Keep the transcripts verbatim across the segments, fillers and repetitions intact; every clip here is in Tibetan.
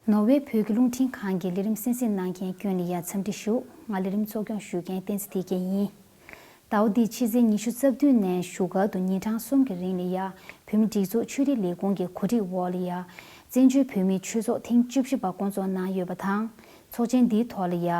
ནོར་ཝེ་བོད་ཀྱི་རླུང་འཕྲིན་ཁང་གི་ལས་རིམ་གསན་གཟིགས་གནང་མཁན་ཁྱོན་ལ་ཡ་འཚམས་འདྲི་ཞུ། ང་ལས་རིམ་གཙོ་སྐྱོང་ཞུ་མཁན་བསྟན་འཛིན་བདེ་སྐྱིད་ཡིན། ཟླ་བ་འདིའི་ཕྱི་ཚེས་ཉི་ཤུ་རྩ་བདུན་ནས་བཞུགས་སྒར་དུ་ཉིན་གྲངས་གསུམ་གྱི་རིང་ལ་ཡ། བོད་མིའི་སྒྲིག་འཛུགས་ཆོས་རིག་ལས་ཁུངས་ཀྱི་གོ་སྒྲིག་འོག་ལ་ཡ། བཙན་བྱོལ་བོད་མིའི་ཆོས་ཚོགས་ཐེངས་བཅུ་བཞི་པ་བསྐོང་ཚོགས་གནང་ཡོད་པ་དང་། ཚོགས་ཆེན་འདིའི་ཐོག་ལ་ཡ།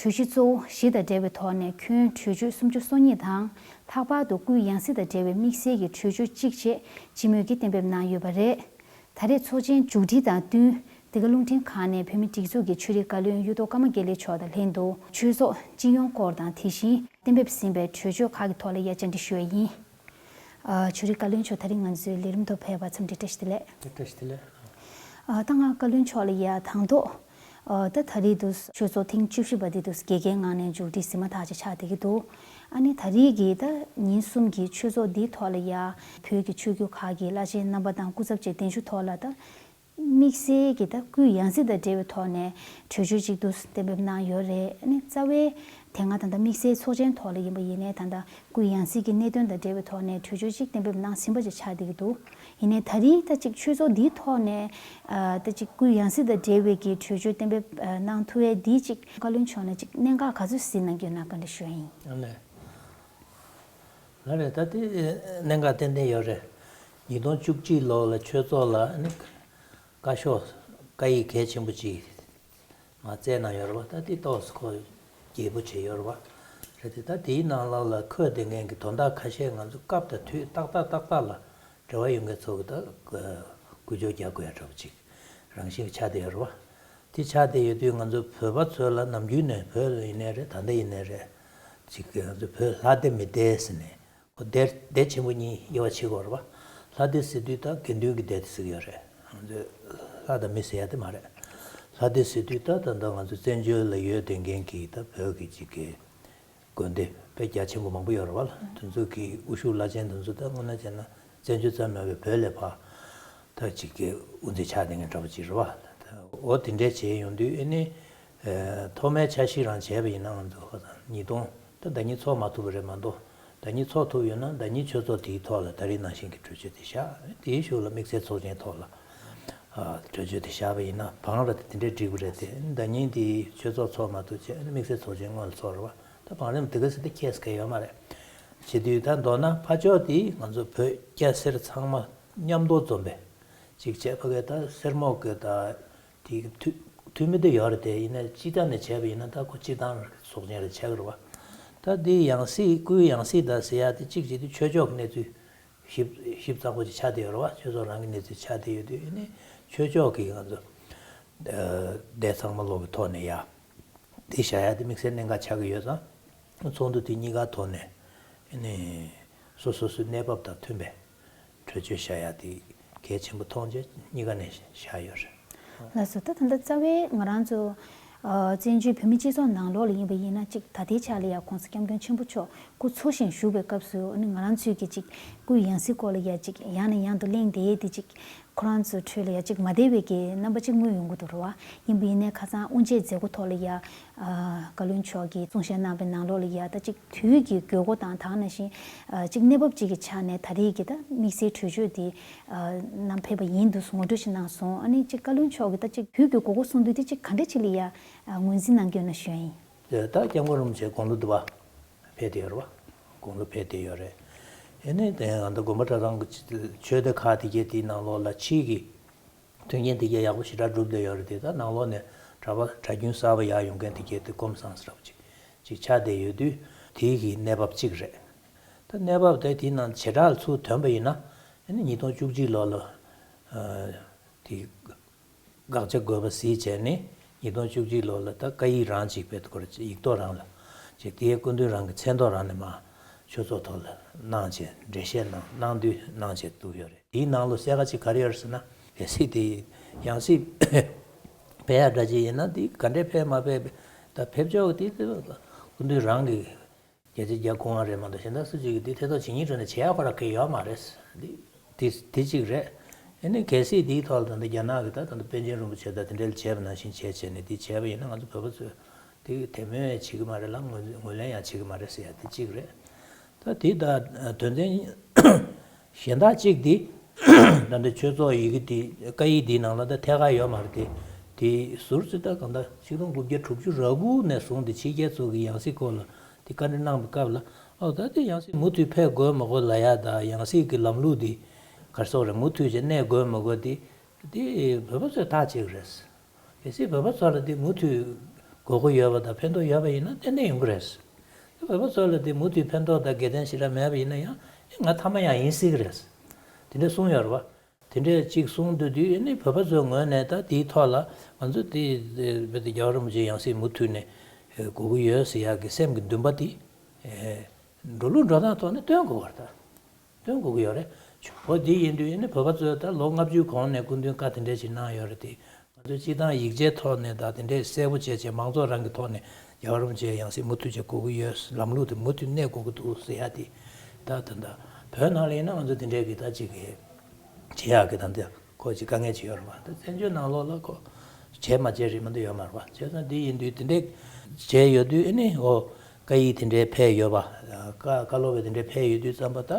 གྲོས་གཞི་གཙོ་བོ་བཞི་དང་འབྲེལ་བའི་ཐོག་ནས་ཁྱོན་གྲོས་ཆོད་སུམ་ཅུ་སོ་གཉིས་དང་། ལྷག་པར་དུ་སྐུའི་ཡང་སྲིད་དང་འབྲེལ་བའི་དམིགས་བསལ་གྱི་གྲོས་ཆོད་གཅིག་བཅས་སྤྱི་མོས་ཀྱིས་གཏན་འབེབས་གནང་ཡོད་པ་རེད། ད་རེས་ཚོགས་ཆེན་མཇུག་སྒྲིལ་དང་བསྟུན། འདི་ག་རླུང་འཕྲིན་ཁང་ནས་བོད་མིའི་སྒྲིག་འཛུགས་ཀྱི་ཆོས་རིག་བཀའ་བློན་གཡུ་ཐོག་ཀརྨ་དགེ་ལེགས་མཆོག་དང་ལྷན་དུ་ཆོས་ཚོགས་སྤྱི་ཡོངས་སྐོར་དང་དེ་བཞིན་གཏན་འབེབས་ཟིན་པའི་གྲོས་ཆོད་ཁག་གི་ཐོག་ལ་ཡ་བཅར་འདྲི་ཞུ་བ་ཡིན། ཨ། ཆོས་རིག་བཀའ་བློན་མཆོག་ད་རིང་ང་ཚོའི་ལས་རིམ་དུ་ཕེབས་པར་འཚམས་འདྲི་བཀྲ་ཤིས་བདེ་ལེགས། བཀྲ་ཤིས་བདེ་ལེགས། ཨ། ད་ང་བཀའ་བློན་མཆོག་ལ་ཡ་དང་ཐོག་ཨ། ད་ད་རེས་དུ་ཆོས་ཚོགས་ཐེངས་བཅུ་བཞི་པ་འདི་དུ་དགེ་རྒན་ངང་ནས་མཇུག་སྒྲིལ་ཟིན་མ་ཐག་ཅིག་ཆགས་བསྡད་ཀྱི་འདུག་ཨ་ནི་ད་རེས་ཀྱི་ད་ཉིན་གསུམ་གྱི་ཆོས་ཚོགས་འདིའི་ཐོག་ལ་ཡ་བོད་ཀྱི་ཆོས་བརྒྱུད་ཁག་གི་བླ་ཆེན་རྣམ་པ་དང་སྐུ་ཚབ་བཅས་གདན་ཞུ་ཐོག་ལ་ད། དམིགས་བསལ་གྱི་ད་སྐུའི་ཡང་སྲིད་དང་འབྲེལ་བའི་ཐོག་ནས་གྲོས་ཆོད་ཅིག་ཏུ་གཏན་འབེབས་གནང་ཡོད་རེད། ཨ་ནི་རྩ་བའི་དེ་སྔ་ད་ལྟ་དམིགས་བསལ་ཚོགས་ཆེན་ཐོག་ལ་ཡིན་པ་ཡིན་ནའི་ད་ལྟ་སྐུའི་ཡང་སྲིད་ཀྱི་གནད་དོན་དང་འབྲེལ་བའི་ཐོག་ནས་གྲོས་ཆོད་ཅིག་གཏན་འབེབས་གནང་ཟིན་པ་ཅིག་ཆགས་བསྡད་ཀྱི་འདུག་ཡིན་ནའི་ད་རེས་ད་ཅིག་ཆོས་ཚོགས་འདིའི་ཐོག་ནས་ཨ། ད་ཅིག་སྐུའི་ཡང་སྲིད་དང་འབྲེལ་བའི་གི་གྲོས་ཆོད་གཏན་འབེབས་ཨ། གནང་ཐུབ་ཡས་འདིས་ཅིག་བཀའ་བློན་མཆོག་ནས་ཅིག་གནད་འགག་ག་ཚོད་གཟིགས་གནང་གི་ཡོད་ན་བཀའ་འདྲི་ཞུ་ཡ་ཡིན། ཨ་ལས། ལགས་རེད། ད་དེ་གནད་འགག་ཏན་ཏན་ཡོད་རེད། ཉིས་སྟོང་བཅུ་གཅིག་ལོ་ལ་ཆོས་ཚོགས་ལ་ནི་བཀའ་ཤོག་བཀའ་ཡིག་གལ་ཆེན་པོ་གཅིག་མར་བསྩལ་གནང་ཡོད་རེད་པ། ད་དེ་ཏོག་ཙམ་ཁོ་རྒྱས་པོ་བྱས་ཡོད་རེད་པ། རེད་དེ་ད་དེའི་ནང་ལོགས་ལ་འཁོད་བསྡད་མཁན་གྱི་དོན་དག་ཁ་ཤས་ང་ཚོ་སྐབས་དང་དུས་ཏག་ཏག་ཏག་ཏག་ལ་འབྲེལ་བ་ཡོད་མཁན་ཚོ་གི་ད་སྐུལ་ལྕག་རྒྱག་དགོས་ཡ་འདྲ་པོ་ཅིག་རང་བཞིན་ཆགས་བསྡད་ཡོད་རེད་པ། དེ་ཆགས་བསྡད་ཡོད་དུས་ང་ཚོ་བོད་པ་ཚོ་ལ་ནམ་རྒྱུན་ནས་བོད་ལ་ཡིན་ནའི་རེད། ད་ལྟ་ཡིན་ནའི་རེད། ཅིག་གི་ང་ཚོ་བོད་ལྷ་སྡེ་མི་སྡེ་ཟེར་ནས་ཁོ་སྡེ་སྡེ་ཆེན་པོ་གཉིས་དབྱེ་བ་ཕྱེ་དགོས་རེད་པ། ལྷ་སྡེ་ཟེར་དུས་ད་དགེ་འདུན་གྱི་སྡེ་དེ་ཟེར་གྱི་ཡོད་རེད། ང་ཚོས་ལྷ་དང་མི་ཟེར་ཡ་དེ་མ་རེད། ལྷ་སྡེ་ཟེར་དུས་ད་ད་ལྟ་ང་ཚོ་བཙན་བྱོལ་ལ་ཡོད་བསྡད་མཁན་གྱི་ད་བོད་ཀྱི་ཅིག་གི་དགོན་སྡེ་དཔེ་རྒྱ་ཆེན་པོ་མང་པོ་ཡོད་རེད་པ། དེ་ཚོ་གི་དབུ་བཞུགས་བླ་ཆེན་དེ་ཚོ་ད་དངོས་གནས་བྱས་ན་བཙན་བྱོལ་ཙམ་མ་ཡིན་པའི་བོད་ལས་ཕར་ད་ཅིག་གི་དབུ་འཛིན་ཆགས་བསྡད་མཁན་འདྲ་པོ་ཅིག་རེད་པ། འོ་དེ་འདྲས་བྱས་ཡོང་དུས་ཨ་ནི་ཐོག་མའི་འཆར་གཞི་རང་བྱས་པ་ཡིན་ན་ང་ཚོ་ཁ་སང་ཉིས་སྟོང་ད་ཟླ་ཉིན་ཚོགས་མ་ཐུབ་པ་རེད་མ་གཏོགས། ཟླ་ཉིན་ཚོགས་ཐུབ་ཡོད་ན་ཟླ་ཉིན་ཆོས་ཚོགས་དེའི་ཐོག་ལ་ད་རེས་ནང་བཞིན་གྱི་གྲོས་ཆོད་དེ་བཞག་དེའི་གཞུག་ལ་དམིགས་བསལ་ཚོགས་ཆེན་ཐོག་ལ་ཨ། གྲོས་ཆོད་དེ་བཞག་པ་ཡིན་ན་བང་ར་དེ་དེ་འདྲས་འགྲིག་པ་རེད་དེ། ཟླ་ཉིན་དེའི་ཆོས་ཚོགས་ཚོགས་མ་ཐུབ་བྱས་དམིགས་བསལ་ཚོགས་ཆེན་སྔོན་ལ་ཚོགས་རེད་པ། ད་བང་རིམ་དེ་ག་ཟེར་དེ་ཁྱད་ཟེར་ག་ཡོད་མ་རེད། བྱེད་དུས་ད་མདོར་ན་ཕར་ཕྱོགས་དེ་ང་ཚོ་བོད་སྐྱ་སེར་ཚང་མ་མཉམ་དུ་འཛོམས་པའི་ཅིག་བྱས། ཕ་གི་ད་སེར་མོ་གི་ད་དེ་འཐུས་འཐུས་མི་དེ་ཡོད་རེད་དེ། ཡིན་ན་སྤྱི་བཏང་ནས་བྱས་པ་ཡིན་ན་ད་ཁོ་སྤྱི་བཏང་ཚོགས་ཆེན་རེ་ཆགས་ཀྱི་རེད་པ། ད་དེ་ཡང་སྲིད་སྐུའི་ཡང་སྲིད་ད་ཟེར་ཡ་དེ་གཅིག་བྱེད་དུས་ཆོས་ཕྱོགས་ཀྱི་གནས་ཚུལ་ཞིབ་ཞིབ་ཚགས་པོ་ཅིག་ཆགས་བསྡད་ཡོད་རེད་པ། ཆོས་ཚོགས་རང་གི་གནས་ཚུལ་ཆགས་བསྡད་ཡོད་དུས་ཨ་ནི་ཆོས་ཕྱོགས་ཀྱི་ང་ཚོ་སྡེ་ཚང་མ་ལོག་གི་ཐོག་ནས་ཡ་དེ་བཞག་ཡ་དེ་དམིགས་བསལ་གནད་འགག་ཆགས་ཀྱི་ཡོད་ཙང་། ཚོགས་འདུ་དེ་གཉིས་ཀ་ཐོག་ནས་ཨ་ནི་སོ་སོ་སོའི་གནས་བབ་དང་མཐུན་པའི་གྲོས་ཆོད་བཞག་ཡ་དེ་གལ་ཆེན་པོ་མཐོང་བྱས་གཉིས་ཀ་ནས་བཞག་ཡོད་རེད། ལགས་སོ། ད་ད་ལྟ་རྩ་བའི་ང་རང་ཚོ་ཨ། བཙན་བྱོལ་བོད་མི་སྤྱི་ཚོགས་ནང་ལོགས་ལ་ཡིན་པ་ཡིན་ན་ཅིག་ད་ལྟའི་ཆ་ལ་ཡ་༸གོང་ས་༸སྐྱབས་མགོན་ཆེན་པོ་མཆོག་སྐུ་འཚོ་ཞིང་བཞུགས་པའི་སྐབས་སུ་ཨ་ནི་ང་རང་ཚོས་ཀྱི་ཅིག་སྐུའི་ཡང་སྲིད་སྐོར་ལ་ཡ་ཅིག་ཡང་ནས་ཡང་དུ་གླེང་བསྡད་ཡས་དེ་ཅིག་ཁོ་རང་ཚོའི་ཁྲོད་ལ་ཡ་ཅིག་མ་བདེ་བའི་གི་རྣམ་པ་ཅིག་མངོན་ཡོང་གི་འདུག་རེད་པ། ཡིན་པ་ཡིན་ནའི་ཁ་སང་དབུ་འབྱེད་མཛད་སྒོ་ཐོག་ལ་ཡ་ཨ། བཀའ་བློན་མཆོག་གིས་གསུང་བཤད་གནང་བའི་ནང་ལོགས་ལ་ཡ་ད་ཅིག་དུས་ཀྱི་དགོས་མཁོ་དང་དེ་ནང་བཞིན་ཨ། ཅིག་གནས་བབ་ཅིག་གི་ཆ་ནས་ད་རེས་ཀྱི་ད་དམིགས་བསལ་གྲོས་ཆོད་དེ་ཨ། བསྣམས་ཕེབས་པ་ཡིན་འདུག་ངོ་སྤྲོད་ཞིག་གནང་སོང་། ཨ་ནི་ཅིག་བཀའ་བློན་མཆོག་གིས་ད་ཅིག་དུས་ཀྱི་དགོས་མཁོ་གསུང་དུས་དེ་ཅིག་ག་འདྲ་ཅིག་ལ་ཡ་ཨ། ངོས་འཛིན་གནང་གི་ཡོད་ན་ཞུ་ཡ་ཡིན། དེ་ད་༸སྐྱབས་མགོན་རིན་པོ་ཆེ་དགུང་ལོ་བདུན་པ་ཕེབས་བསྡད་ཡོད་རེད་པ། དགུང་ལོ་ཕེབས་བསྡད་ཡོད་རེད། ཨ་ནི་དེ་ང་ཚོ་དགོན་པ་གྲྭ་ཚང་གི་ཆོས་སྡེ་ཁག་དེ་གའི་དེའི་ནང་ལོགས་ལ་ཕྱིའི་གི་མཐུན་རྐྱེན་དེ་གའི་ཡག་པོ་ཞེ་དྲག་གྲུབ་བསྡད་ཡོད་རེད་དེ། ད་ནང་ལོགས་ནས་གྲྭ་པ་གྲྭ་རྒྱུན་གསར་པ་ཡར་ཡོང་མཁན་དེ་གའི་དེ་སྐུ་མི་སངས་ས་འདྲ་པོ་ཅིག་ཅིག་ཆགས་བསྡད་ཡོད་དུས་དེའི་གི་གནས་བབ་གཅིག་རེད། ད་གནས་བབ་དེ་དེའི་ནང་བྱེ་བྲག་ལ་ཚུར་ཐོན་པ་ཡིན་ན་ཨ་ནི་ཉིས་སྟོང་བཅུ་གཅིག་ལོ་ལ་ཨ། དེ་དགག་བྱ་དགོས་པ་གཟིགས་བྱས་ནས་ཉིས་སྟོང་བཅུ་གཅིག་ལོ་ལ་ད་བཀའ་ཡིག་རང་ཅིག་དཔེ་ཁོ་རང་ཡིག་ཐོག་རང་ལ་ཅིག་དེའི་སྐུ་མདུན་རང་གི་མཚན་ཐོག་རང་ནས་མར་ཆོས་ཚོགས་ཐོག་ལ་གནང་བྱས་འགྲེལ་བཤད་གནང་གནང་དུས་གནང་བྱས་བཙུགས་ཡོད་རེད། དེའི་ནང་ལོ་གསལ་ཁ་ཅིག་ག་རེ་ཡོད་རེད་ཟེར་ན། གལ་སྲིད་དེ་ཡང་སྲིད་ཕེབས་ཡག་འདྲ་ཅིག་ཡིན་ན་དེ་ག་འདྲས་ཕེབས་མ་ཕེབས་ད་ཕེབས་ཕྱོགས་དེ་སྐུ་མདུན་རང་གི་རྒྱལ་གཅེས་རྒྱལ་དབང་རེད་མ་གཏོགས་གཞན་དག་སུ་གཅིག་གིས་འདི་ཐེ་གཏོགས་བྱེད་སྙིང་བྲོ་ནས་བྱེད་ཡག་ཁོ་རང་གི་ཡོད་མ་རེད། འདི་འདི་འདི་གཅིག་རེད། ཨ་ནི་གལ་སྲིད་འདིའི་ཐོག་ལ་ད་ལྟ་རྒྱ་ནག་གི་ད་ད་ལྟ་པཎ་ཆེན་རིན་པོ་ཆེ་དང་དེ་འདྲ་ལ་བྱས་པ་ནང་བཞིན་བྱས་བྱས་ནས་འདི་བྱས་པ་ཡིན་ན་ང་ཚོ་བོད་པ་ཚོས་འདི་དད་མོས་བྱེད་ཀྱི་མ་རེད་ལ་ངོས་ངོས་ལེན་ཡང་བྱེད་ཀྱི་མ་རེད་ཟེར་ཡ་འདི་གཅིག་རེད། ད་འདི་ད་དོན་ཚན་གཞན་དག་གཅིག་འདི་ད་ལྟ་ཆོས་ཚོགས་ཡི་གེ་འདི་བཀའ་ཡིག་འདིའི་ནང་ལ་ད་ཐད་ཀར་ཡོད་མ་རེད་དེ། དེ་ཟུར་ཙམ་ད་གང་ལྟར་ཆིག་སྟོང་དགུ་བརྒྱ་དྲུག་ཅུ་རེ་དགུ་ནས་བཟུང་སྟེ་ཕྱི་རྒྱལ་ཚོ་གི་ཡང་སྲིད་སྐོར་ལ་དེ་བཀའ་འདྲི་གནང་བའི་སྐབས་ལ། ཨོ་ད་དེ་ཡང་སྲིད་མུ་མཐུད་ཕེབས་དགོས་མ་དགོས་ལབ་ཡ་དང་། ཡང་སྲིད་ཀྱི་ལམ་ལུགས་དེ་ག་རེ་ཟེར་དགོས་རེད། མུ་མཐུད་ཅིག་གནས་དགོས་མ་དགོས་དེ་དེ་བོད་པ་ཚོས་ཐག་བཅད་ཀྱི་རེད། གལ་སྲིད་བོད་པ་ཚོ་ལ་དེ་མུ་མཐུད་དགོས་མཁོ་ཡོད་པ་དང་ཕན་ཐོགས་ཡོད་པ་ཡིན་ན་ཏན་ཏན་ཡོང་གི་རེད། དེ་བོད་པ་ཚོ་ལ་དེ་མུ་མཐུད་ཕན་ཐོགས་དང་དགེ་མཚན་ཞེ་དྲག་མེད་པ་ཡིན་ན་ཡང་། ཨེ་ང་མཐའ་མ་ཡང་ཡིན་སྲིད་ཀྱི་རེད། དེ་འདྲ་གསུངས་ཡོད་རེད་བ། དེ་འདྲས་གཅིག་གསུངས་དུས་དུས་ཨེ་ནི་བོད་པ་ཚོའི་ངོས་ནས་ད་དེའི་ཐོག་ལ་ང་ཚོ་དེ་རྦད་དེ་རྒྱལ་བ་རིན་པོ་ཆེ་ཡང་སྲིད་མུ་མཐུད་ནས་དགོས་ཀྱི་ཡོད་ཟེར་ཡག་གི་སེམས་ཀྱི་འདུན་པ་དེ་འགྲོ་ལུགས་འགྲོ་སྟངས་ཐོག་ནས་སྟོན་དགོས་པ་རེད། ད་སྟོན་དགོས་ཀྱི་ཡོད་རེད། འོ་དེ་ཡིན་དུས་ཨེ་ནི་བོད་པ་ཚོས་ད་ལོ་ལྔ་བཅུའི་གོང་ནས་སྐུ་མདུན་བཀའ་དེ་འདྲས་ཅིག་གནང་ཡོད་རེད་དེ། ང་ཚོས་སྤྱི་བཏང་ཡིག་ཆའི་ཐོག་ནས་ད་དེ་འདྲའི་གསལ་པོ་བྱས་བྱས་མང་ཚོགས་རང་གི་ཐོག་ནས་རྒྱལ་བ་རིན་པོ་ཆེའི་ཡང་སྲིད་མུ་མཐུད་བྱེད་དགོས་ཀྱི་ཡོད། ལམ་ལུགས་དེ་མུ་མཐུད་གནས་དགོས་ཀྱི་འདུག་ཟེར་ཡ་དེ། ད་ད་ད་བོད་ནང་ལ་ཡིན་ན་ང་ཚོ་དེ་འདྲའི་གི་ད་ཅིག་གི་བྱེད་ཡག་གི་ད་འདི་ཁོ་ཅིག་དཀའ་ངལ་ཅིག་ཡོད་རེད་པ། ད་བཙན་བྱོལ་ནང་ལོགས་ལ་ཁོ་བྱས་མ་བྱས་རེད་མ་གཏོགས་ཡོད་མ་རེད་པ། བྱས་ཙང་འདི་ཡིན་དུས་དེ་འདྲའི་བྱས་ཡོད་དུས་ཨེ་ནི་འོ་བཀའ་ཡིག་དེ་འདྲའི་ཕེབས་ཡོད་པ། བཀའ་བཀའ་སློབ་པའི་དེ་འདྲའི་ཕེབས་ཡོད་དུས་ཙམ་པ་ད་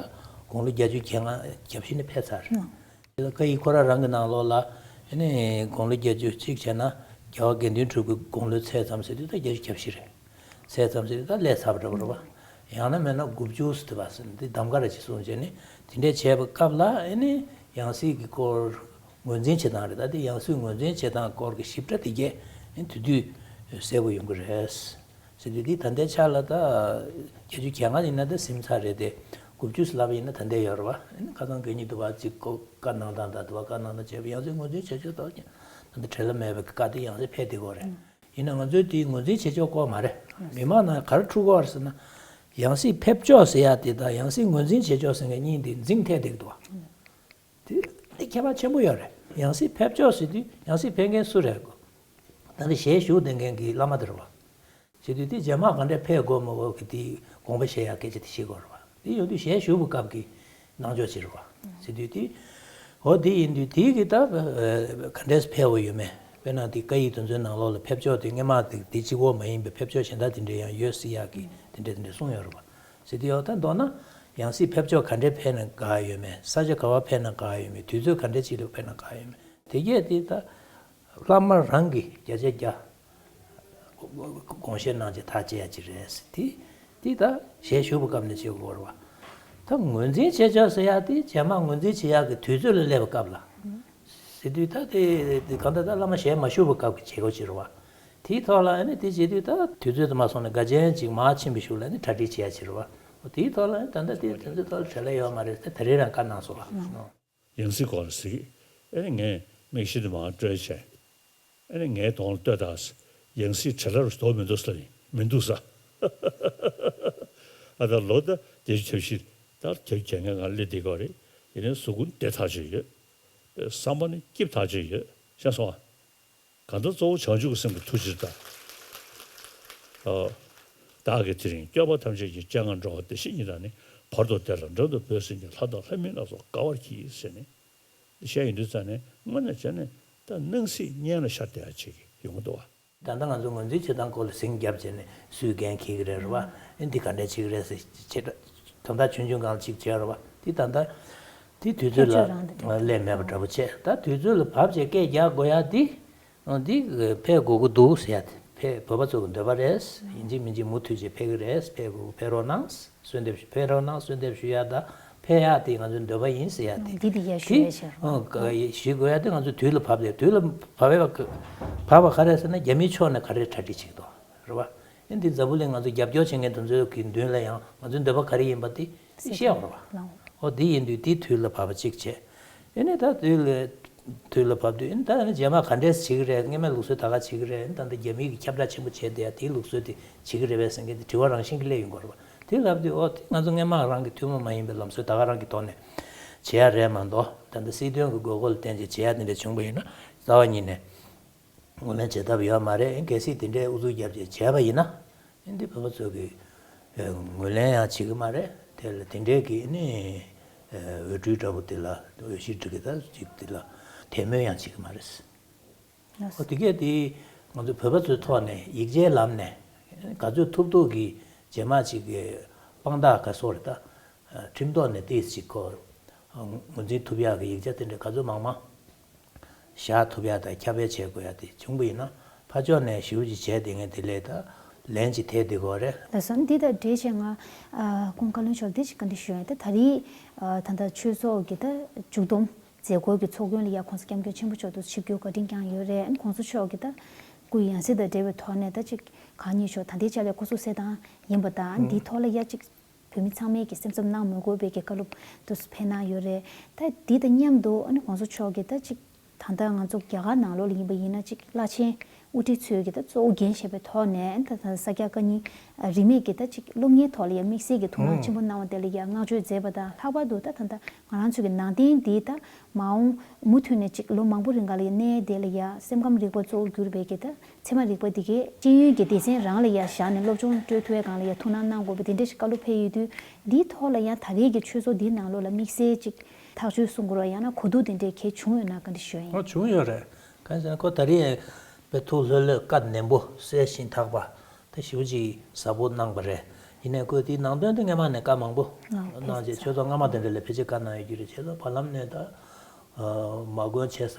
དགུང་ལོ་བརྒྱད་ཅུ་གྱ་ལྔ་གྱ་བཞི་ནས་ཕེབས་ཚར་རེད། དེ་ལ་བཀའ་ཡིག་ཁོ་རང་རང་གི་ནང་ལོགས་ལ་ཨེ་ནི་དགུང་ལོ་བརྒྱད་ཅུ་གཅིག་བྱས་ན་རྒྱལ་བ་དགེ་འདུན་གྲུབ་ཀྱི་དགུང་ལོའི་ཚད་ཙམ་ཟེར་དུས་ད་བརྒྱད་ཅུ་གྱ་བཞི་རེད། ཚད་ཙམ་ཟེར་དུས་ད་ལས་ཚར་བ་འདྲ་པོ་རེད་པ། ཡང་ན་མེད་ན་དགུ་བཅུ་ཟེར་དུས་པ་ཟེར་ནས་འདི་གདམ་ག་རེ་ཅིག་གསུངས་བྱས་ནས་དེ་འདྲས་བྱས་པའི་སྐབས་ལ་ཨེ་ནི་ཡང་སྲིད་ཀྱི་སྐོར་ངོས་འཛིན་བྱེད་སྟངས་རེད། ད་དེ་ཡང་སྲིད་ངོས་འཛིན་བྱེད་སྟངས་སྐོར་གྱི་ཞིབ་ཕྲ་དེ་གས་ཨེ་དེ་དུས་གསལ་པོ་ཡོང་གི་རེད། ཟེར་དུས་འདི་ད་ལྟའི་ཆ་ལ་ད་བརྒྱད་ཅུ་གྱ་ལྔ་ཡིན་ན་ད་ཟིན་ཚར་རེད་དེ། དགུ་བཅུ་ཟེར་ལབ་པ་ཡིན་ན་ད་ལྟའི་ཡོད་རེད་པ། ཨ་ནི་ཁ་སང་གོང་ཉིན་དུ་བ་གཅིག་གོ་བཀའ་གནང་སྟངས་དང་དུ་བ་བཀའ་གནང་སྟངས་བྱས་པ་ཡང་སྲིད་ངོས་འཛིན་བྱེད་ཆོག་ད་ད་ལྟ་བྲེལ་བ་མེད་པའི་བཀའ་དེ་ཡང་སྲིད་ཕེབས་བསྡད་ཀྱི་ཡོད་རེད། ཡིན་ན་ང་ཚོས་དེ་ངོས་འཛིན་བྱེད་ཆོག་གི་མ་རེད། མི་མང་ནང་ག་རེ་འཁྲུག་གི་ཡོད་རེད་ཟེར་ན། ཡང་སྲིད་ཕེབས་ཆོག་ཟེར་ཡ་དེ་དང་ཡང་སྲིད་ངོས་འཛིན་བྱེད་ཆོག་ཟེར་མཁན་གཉིས་དེ་འཛིང་ཐེབས་བསྡད་ཀྱི་འདུག་བ། དེ་དེ་ཁྱད་པར་ཆེན་པོ་ཡོད་རེད། ཡང་སྲིད་ཕེབས་ཆོག་ཟེར་དུས་ཡང་སྲིད་ཕེབས་མཁན་སུ་རེད་གོ། ད་ནི་ཞལ་བཞུགས་བསྡད་མཁན་གྱི་བླ་མ་དེ་རེད་བ། བྱེད་དུས་དེ་རྗེས་མ་ག་འདྲས་ཕེབས་དགོས་མ་དགོས་ཀྱི་དེ་དགོངས་པ་བཞེས་ཡག་སྐད་ཆ་དེ་བཤད་དགོས་རེད་བ། དེ་ཡོང་དུས་ཞལ་བཞུགས་པའི་སྐབས་ཀྱི་གནང་ཕྱོགས་ཅིག་རེད་བ། བྱེད་དུས་དེ། འོ་དེ་ཡིན་དུས་དེ་གི་ད་ག་འདྲས་ཕེབས་འོས་ཡོད་མེད། དཔེར་ན་དེ་བཀའ་ཡིག་དེ་ཚོའི་ནང་ལོགས་ལ་ཕེབས་ཕྱོགས་དེ་སྔོན་མ་དེ་དེ་གཅིག་པོ་མ་ཡིན་པའི་ཕེབས་ཕྱོགས་གཞན་དག་དེ་འདྲས་ཡང་ཡོད་སྲིད་ཡག་གི་དེ་འདྲས་དེ་འདྲས་གསུངས་ཡོད་རེད་བ། ཟེར་དུས་ཡོད་ད་མདོར་ན་ཡང་སྲིད་ཕེབས་ཕྱོགས་ག་འདྲས་ཕེབས་ན་དགའ་ཡོད་མེད། ས་ཆ་ག་བ་ཕེབས་ན་དགའ་ཡོད་མེད། དུས་ཚོད་ག་འདྲས་ཅིག་ལ་ཕེབས་ན་དགའ་ཡོད་མེད། དེ་གས་དེ་ད་བླ་མ་རང་གིས་བརྒྱ་ཆ་བརྒྱ་དགོངས་བཞེས་གནང་བྱས་ཐག་བཅད་ཡ་ཅིག་རེད་ཟེར། དེ་དེ་ད་ཞལ་བཞུགས་པའི་སྐབས་ནས་བྱེད་དགོས་རེད་བ། ད་ངོས་འཛིན་བྱེད་ཆོག་ཟེར་ཡ་དེ་རྗེས་མ་ངོས་འཛིན་བྱེད་ཡག་གི་དུས་ཚོད་ལ་སླེབས་པའི་སྐབས་ལ་ཟེར་དུས་ད་དེ་དེ་གང་ལྟར་ད་བླ་མ་ཞལ་མ་བཞུགས་པའི་སྐབས་ཀྱི་བྱེད་སྒོ་ཅིག་རེད་བ། དེའི་ཐོག་ལ་ཨ་ནི་དེ་བྱེད་དུས་ད་དུས་ཚོད་དུ་མ་སོང་ནས་དགའ་ཆེན་ཅིག་མར་ཕྱིན་པའི་གཞུག་ལ་ཨ་ནི་གྲ་སྒྲིག་བྱེད་ཡ་ཅིག་རེད་བ། དེའི་ཐོག་ལ་ཨ་ནི་ད་ལྟ་དེ་དེ་ཚོའི་ཐོག་ལ་བྲེལ་བ་ཡོད་མ་རེད་དེ། ད་རེས་རང་བཀའ་གནང་སོང་བ། ཡང་སྲིད་སྐོར་ལ་ཟེར་གི། ཨེ་ནི་ངས་མིག་ཤེལ་དེ་མར་སྤྲོད་བྱས། ཨེ་ནི་ངའི་གདོང་ལ་ལྟོས་དང་། ཡང་སྲིད་བྲེལ་བ་རུ་དོགས་མི་འདུག་ས་ཡིན་མི་འདུག་ས། ཨ་ད་ལོ་ད་བརྒྱད་ཅུ་གྱ་བཞི་ད་གྱ་གྱ་ངན་ང་སླེབས་བསྡད་ཀྱི་རེད། ཡིན་ནའི་གཟུགས་པོ་བདེ་ཐག་ཆོད་ཡོད། བསམ་པ་ནི་སྐྱིད་ཐག་ཆོད་ཡོད། ཤེས་སོང་ཨ། གང་ལྟར་གཙོ་བོ་བྱང་ཆུབ་ཀྱི་སེམས་ཀྱི་ཐུགས་རྗེ་དང་། ཨ། བདག་གིས་དེ་རིང་སྐྱོབ་པ་ཐམས་ཅད་ཀྱི་སྤྱན་སྔར་འགྲོ་བ་བདེ་གཤེགས་ཉིད་དང་ནི། བར་དུ་བདེ་ལ་འགྲོ་འདོད་འབད་སེམས་ཀྱིས། ལྷ་དང་ལྷ་མིན་ལ་སོགས་དགའ་བར་གྱིས་ཟེར་ནས་བཤད་ཡོང་དུས་ཙང་ནས་དངོས་གནས་བྱས་ནས་ད་སྣང་སྲིད་གཉེན་ལ་ཤར་བསྡད་ཡ་ཅིག་ཡོང་གི་འདུག་བ། ད་ལྟ་ང་ཚོ་ངོས་འཛིན་བྱེད་སྟངས་སྐོར་ལ་ཟིང་རྒྱབ་བྱས་ནས་སུས་འགན་འཁྱེར་གི་རེད་རེད་བ། ཨེ་འདི་ག་འདྲས་བྱེད་ཀྱི་རེད་ཟེར་བྱེད་དོན་དག་ཆུང་ཆུང་སྒང་ལ་ཅིག་བྱས་རེད་བ། འདི་ད་ལྟ་འདི་དུས་ཚོད་ལ་ཕེབས་ཆོག་རང་དེ་འདྲ་སླེབས་མེད་པ་འདྲ་པོ་བྱས། ད་དུས་ཚོད་ལ་བབ་བྱས་སྐད་རྒྱག་དགོས་ཡ་འདི་འདི་ཕེབས་དགོས་ཀྱི་འདུག་ཟེར་ཡ་དེ་ཕེབས་བོད་པ་ཚོ་གི་འདོད་པ་རེད། ཡིན་གཅིག་མིན་གཅིག་མུ་མཐུད་བྱས་ཕེབས་ཀྱི་རེད། ཕེབས་དགོས་ཕེབས་རོགས་གནང་། གསོལ་འདེབས་ཕེབས་རོགས་གནང་། གསོལ་འདེབས་ཞུ་ཡ་དང་ཕེབས་ཡ་དེ་ང་ཚོའི་འདོད་པ་ཡིན་ཟེར་ཡ་དེ། འདི་དེ་ཡ་ཞུ་ཡ་ཞེས་རོགས། ཞུ་དགོས་ཡ་དེ་ང་ཚོ་དུས་ལ་བབ་ལས་དུས་ལ་བབ་པའི་བབ་པ་ག་རེ་ཟེར་ན་རྒྱ་མིའི་ཕྱོགས་ནས་ག་རེ་གྲ་སྒྲིག་བྱེད་ཀྱི་འདུག་རེད་བ། ཨེ་འདི་འཛམ་བུ་གླིང་ང་ཚོ་རྒྱབ་སྐྱོར་བྱེད་མཁན་དེ་ཚོའི་གི་མདུན་ལ་ཡང་ང་ཚོའི་འདོད་པ་ག་རེ་ཡིན་པ་དེ་བཤད་འོང་རེད་བ། ཨོ་དེ་ཡིན་དུས་དེ་དུས་ལ་བབ་པ་གཅིག་བྱས། ཨེ་ནས་ད་དུས་ལ་དུས་ལ་བབ་དུས་ཨེ་ནས་ད་ཨེ་ནས་རྗེས་མ་ག་འདྲས་བྱེད་ཀྱི་རེད། སྔོན་མའི་ལུགས་སྲོལ་ད་ག་བྱེད་ཀྱི་རེད། ཨེ་ནས་ད་ལྟ་རྒྱ་མིའི་གི་ཁྱབ་བསྒྲགས་ཆེན་པོ་བྱས་བསྡད་ཡ་དེའི་ལུགས་སྲོལ་དེ་བྱེད་ཀྱི་རེད་པས་ཟེར་མཁན་དེ་དྲི་བ་རང་བཞིན་གྱིས་སླེབས་ཡོང་གི་རེད་བ། དེ་ལབ་དུས་ཨོ་དེ་ང་ཚོ་སྔོན་མ་རང་གི་ཐུན་མོང་མ་ཡིན་པའི་ལམ་སྲོལ་ད་ག་རང་གི་ཐོག་ནས་བྱེད་ཡ་རེད་མ་གཏོགས། ད་ལྟ་སྲིད་དོན་གྱི་དགོས་མཁོ་ལ་བརྟེན་བྱས་བྱེད་ཡ་དེ་འདྲ་བྱུང་པ་ཡིན་ན་རྩ་བ་ཉིད་ནས། ངོས་ལེན་བྱེད་ཐབས་ཡོད་མ་རེད། གལ་སྲིད་དེ་འདྲའི་ཨུ་ཚུགས་རྒྱབ་བྱས་བྱས་པ་ཡིན་ན། འདི་བོད་པ་ཚོ་གིས་ངོས་ལེན་ཡང་བྱེད་ཀྱི་མ་རེད། དེ་ལ་དེ་འདྲའི་གི་ནི་འོས་སྤྲུལ་འདྲ་པོ་དེ་ལ་འོས་གཞི་སྒྲིག་གི་ད་ཅིག་དེ་ལ་དད་མོས་ཡང་བྱེད་ཀྱི་མ་རེད། ཨོ་དེ་གས་དེ་ང་ཚོ་བོད་པ་ཚོའི་ཐོག་ནས་ཡིག་ཆའི་ལམ་ནས་ག་ཚོད་ཐུབ་ཐུབ་ཀྱིས་རྗེས་མ་ཅིག་གི་དཔང་རྟགས་ག་སོགས་རེད་ད། ཁྲིམས་ཐོག་ནས་ཏོག་ཙམ་ཅིག་ཁོ་ངོས་འཛིན་ཐུབ་ཡག་གི་ཡིག་ཆ་དེ་འདྲ་ག་ཚོད་མང་མང་ བཞག་ཐུབ་ཡ་དང་ཁྱབ་སྤེལ་བྱེད་དགོས་ཡ་དེ་བྱུང་པ་ཡིན་ན་ཕར་ཕྱོགས་ནས་ཞེ་པོ་ཅིག་བྱས་བསྡད་མཁན་དེ་ལས་ད་ལན་ཅིག་ཐེབས་བསྡད་དགོས་རེད། ལགས་སོ། འདི་དང་འབྲེལ་བྱས་ང་ཨ་ཁོང་བཀའ་བློན་མཆོག་ལ་འདི་ཅིག་བཀའ་འདྲི་ཞུ་ཡ་ད་ད་རེས་ཨ་ད་ལྟ་ཆོས་ཚོགས་ཀྱི་ད་མཇུག་བསྡོམས་མཛད་སྒོ་གི་ཚོགས་མགོན་ལ་ཡ་༸གོང་ས་༸སྐྱབས་མགོན་ཆེན་པོ་མཆོག་ཏུ་ཆིབས་བསྒྱུར་བཀའ་དྲིན་བསྐྱངས་ཡོད་རེད། ཨ་༸གོང་ས་མཆོག་གི་ད་སྐུ་ཡང་སྲིད་དང་འབྲེལ་བའི་ཐོག་ནས་ད་ཅིག་གང་ཉིད་ཆོག་ད་ལྟའི་ཆ་ལ་སྐུ་གཟུགས་གསལ་ཐང་ཡིན་པ་དང་འདིའི་ཐོག་ལ་ཡ་ཅིག་བོད་མི་ཚང་མས་ཀྱི་སེམས་འཚབ་གནང་མི་དགོས་པའི་གི་བཀའ་སློབ་དུ་ཕེབས་གནང་ཡོད་རེད། ད་འདི་དང་མཉམ་དུ་ཨ་ནི་༸གོང་ས་མཆོག་གིས་ད་ཅིག་ད་ལྟ་ང་ཚོ་རྒྱ་གར་ནང་ལོགས་ལ་ཡིན་པ་ཡིན་ན་ཅིག་བླ་ཆེན་དབུ་ཁྲིད་ཚོས་ཀྱི་ད་གཙོ་བོ་འགན་བཞེས་པའི་ཐོག་ནས་ད་ད་ས་སྐྱ་བཀའ་རྙིང་རིས་མེད་ཀྱི་ད་ཅིག་སློབ་གཉེར་ཐོག་ལ་ཡང་དམིགས་བསལ་གྱི་ཐུགས་སྣང་ཆེན་པོ་གནང་བ་དེ་ལ་ཡང་བསྔགས་བརྗོད་མཛད་པ་དང་ལྷག་པར་དུ་ད་ད་ལྟ་ང་རང་ཚོ་གི་ནང་བསྟན་འདི་ད་མ་འོངས་མུ་མཐུད་ནས་ཅིག་ལོ་མང་པོ་རིང་ག་ལ་ཡང་གནས་དེ་ལ་ཡང་སེམས་ཁམས་རིག་པ་གཙོ་བོ་གྱུར་པའི་གི་ད་ཚད་མ་རིག་པ་འདི་གའི་ཤེས་ཡོན་གྱི་སྡེ་ཚན་རང་ལ་ཡང་བཞག་ནས་སློབ་སྦྱོང་སྤྲོད་ཐུབ་པའི་སྒང་ལ་ཡང་ཐུགས་སྣང་གནང་དགོས་པ་དེ་འདྲ་ཞིག་བཀའ་སློབ་ཕེབས་ཡོད་དུས་འདིའི་ཐོག་ལ་ཡང་ད་རེས་ཀྱི་ཆོས་ཚོགས་འདིའི་ནང་ལོགས་ལ་དམིགས་བསལ་ཅིག་ཐག་གཅོད་གསུང་དགོས་ར་ཡང་ན་གོ་བསྡུར་དེ་འདྲའི་གལ་བྱུང་ཡོད་ན་བཀའ་འདྲི་ཞུ་ཡ་ཡིན། ཨོ་བྱུང་ཡོད་རེད། གང་ཟེར་ན་ཁོ་ད་རེས་ཡང་དཔེ་ཐུགས་ལྷོད་ལྷོད་བཀའ་ནན་པོ་གསལ་ཞིང་དག་པ་དེ་ཞེ་པོ་ཅིག་ཟབ་པོ་གནང་པ་རེད། ཡིན་ནའི་ཁོས་དེའི་ནང་དོན་དེ་སྔས་མ་ནས་བཀའ་མང་པོ་གནང་རྗེས་ཆོས་ཚོགས་སྔ་མ་དེ་འདྲ་ལ་ཕལ་ཆེར་བཀའ་གནང་ཡོད་རྒྱུ་རེད། བྱས་ཙང་བར་ལམ་ནས་ད་མ་དགོན་ཆེ་ས་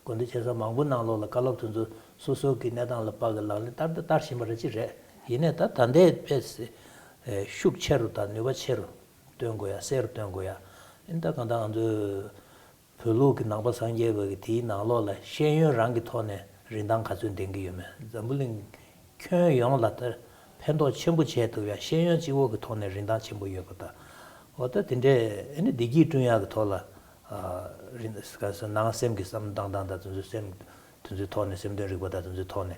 དགོན་སྡེ་ཆེ་ས་མང་པོ་ནང་ལོགས་ལ་བཀའ་སློབ་དེ་ཚོ་སོ་སོ་གི་གནས་སྟངས་ལ་དཔག་གི་ལག་ལེན་བསྟར་བསྟར་བཞིན་པ་རེད་ཅི་རེད། ཡིན་ནའི་ད་ད་ལྟའི་དཔེ་ཤུགས་ཆེ་རུ་དང་ནུས་པ་ཆེ་རུ་སྟོན་དགོས་ཡ་གསལ་རུ་སྟོན་དགོས་ཡ། ཨིན་ད་གང་ལྟར་ང་ཚོའི་བོད་ལུགས་ཀྱི་ནང་པ་སངས་རྒྱས་པ་གི་དེའི་ནང་ལོགས་ལ་ཤེས་ཡོན་རང་གི་ཐོག་ནས་རིན་ཐང་ག་ཚོད་ལྡན་གྱི་ཡོད་མེད། འཛམ་བུ་གླིང་ཁྱོན་ཡོངས་ལ་ལྟར་ཕན་ཐོགས་ཆེན་པོ་བྱས་ཐུབ་ཡ་ཤེས་ཡོན་གཅིག་པོ་གི་ཐོག་ནས་རིན་ཐང་ཆེན་པོ་ཡོད་པ་དང་། འོ་ད་དེ་འདྲས་ཨ་ནི་བདེ་སྐྱིད་བསྐྲུན་ཡག་གི་ཐོག་ལ་རིན་ནང་སེམས་ཀྱི་བསམ་བློ་བཏང་སྟངས་དང་དེ་ཚོའི་སེམས་དེ་ཚོའི་ཐོག་ནས་སེམས་དོན་རིག་པ་དང་དེ་ཚོའི་ཐོག་ནས་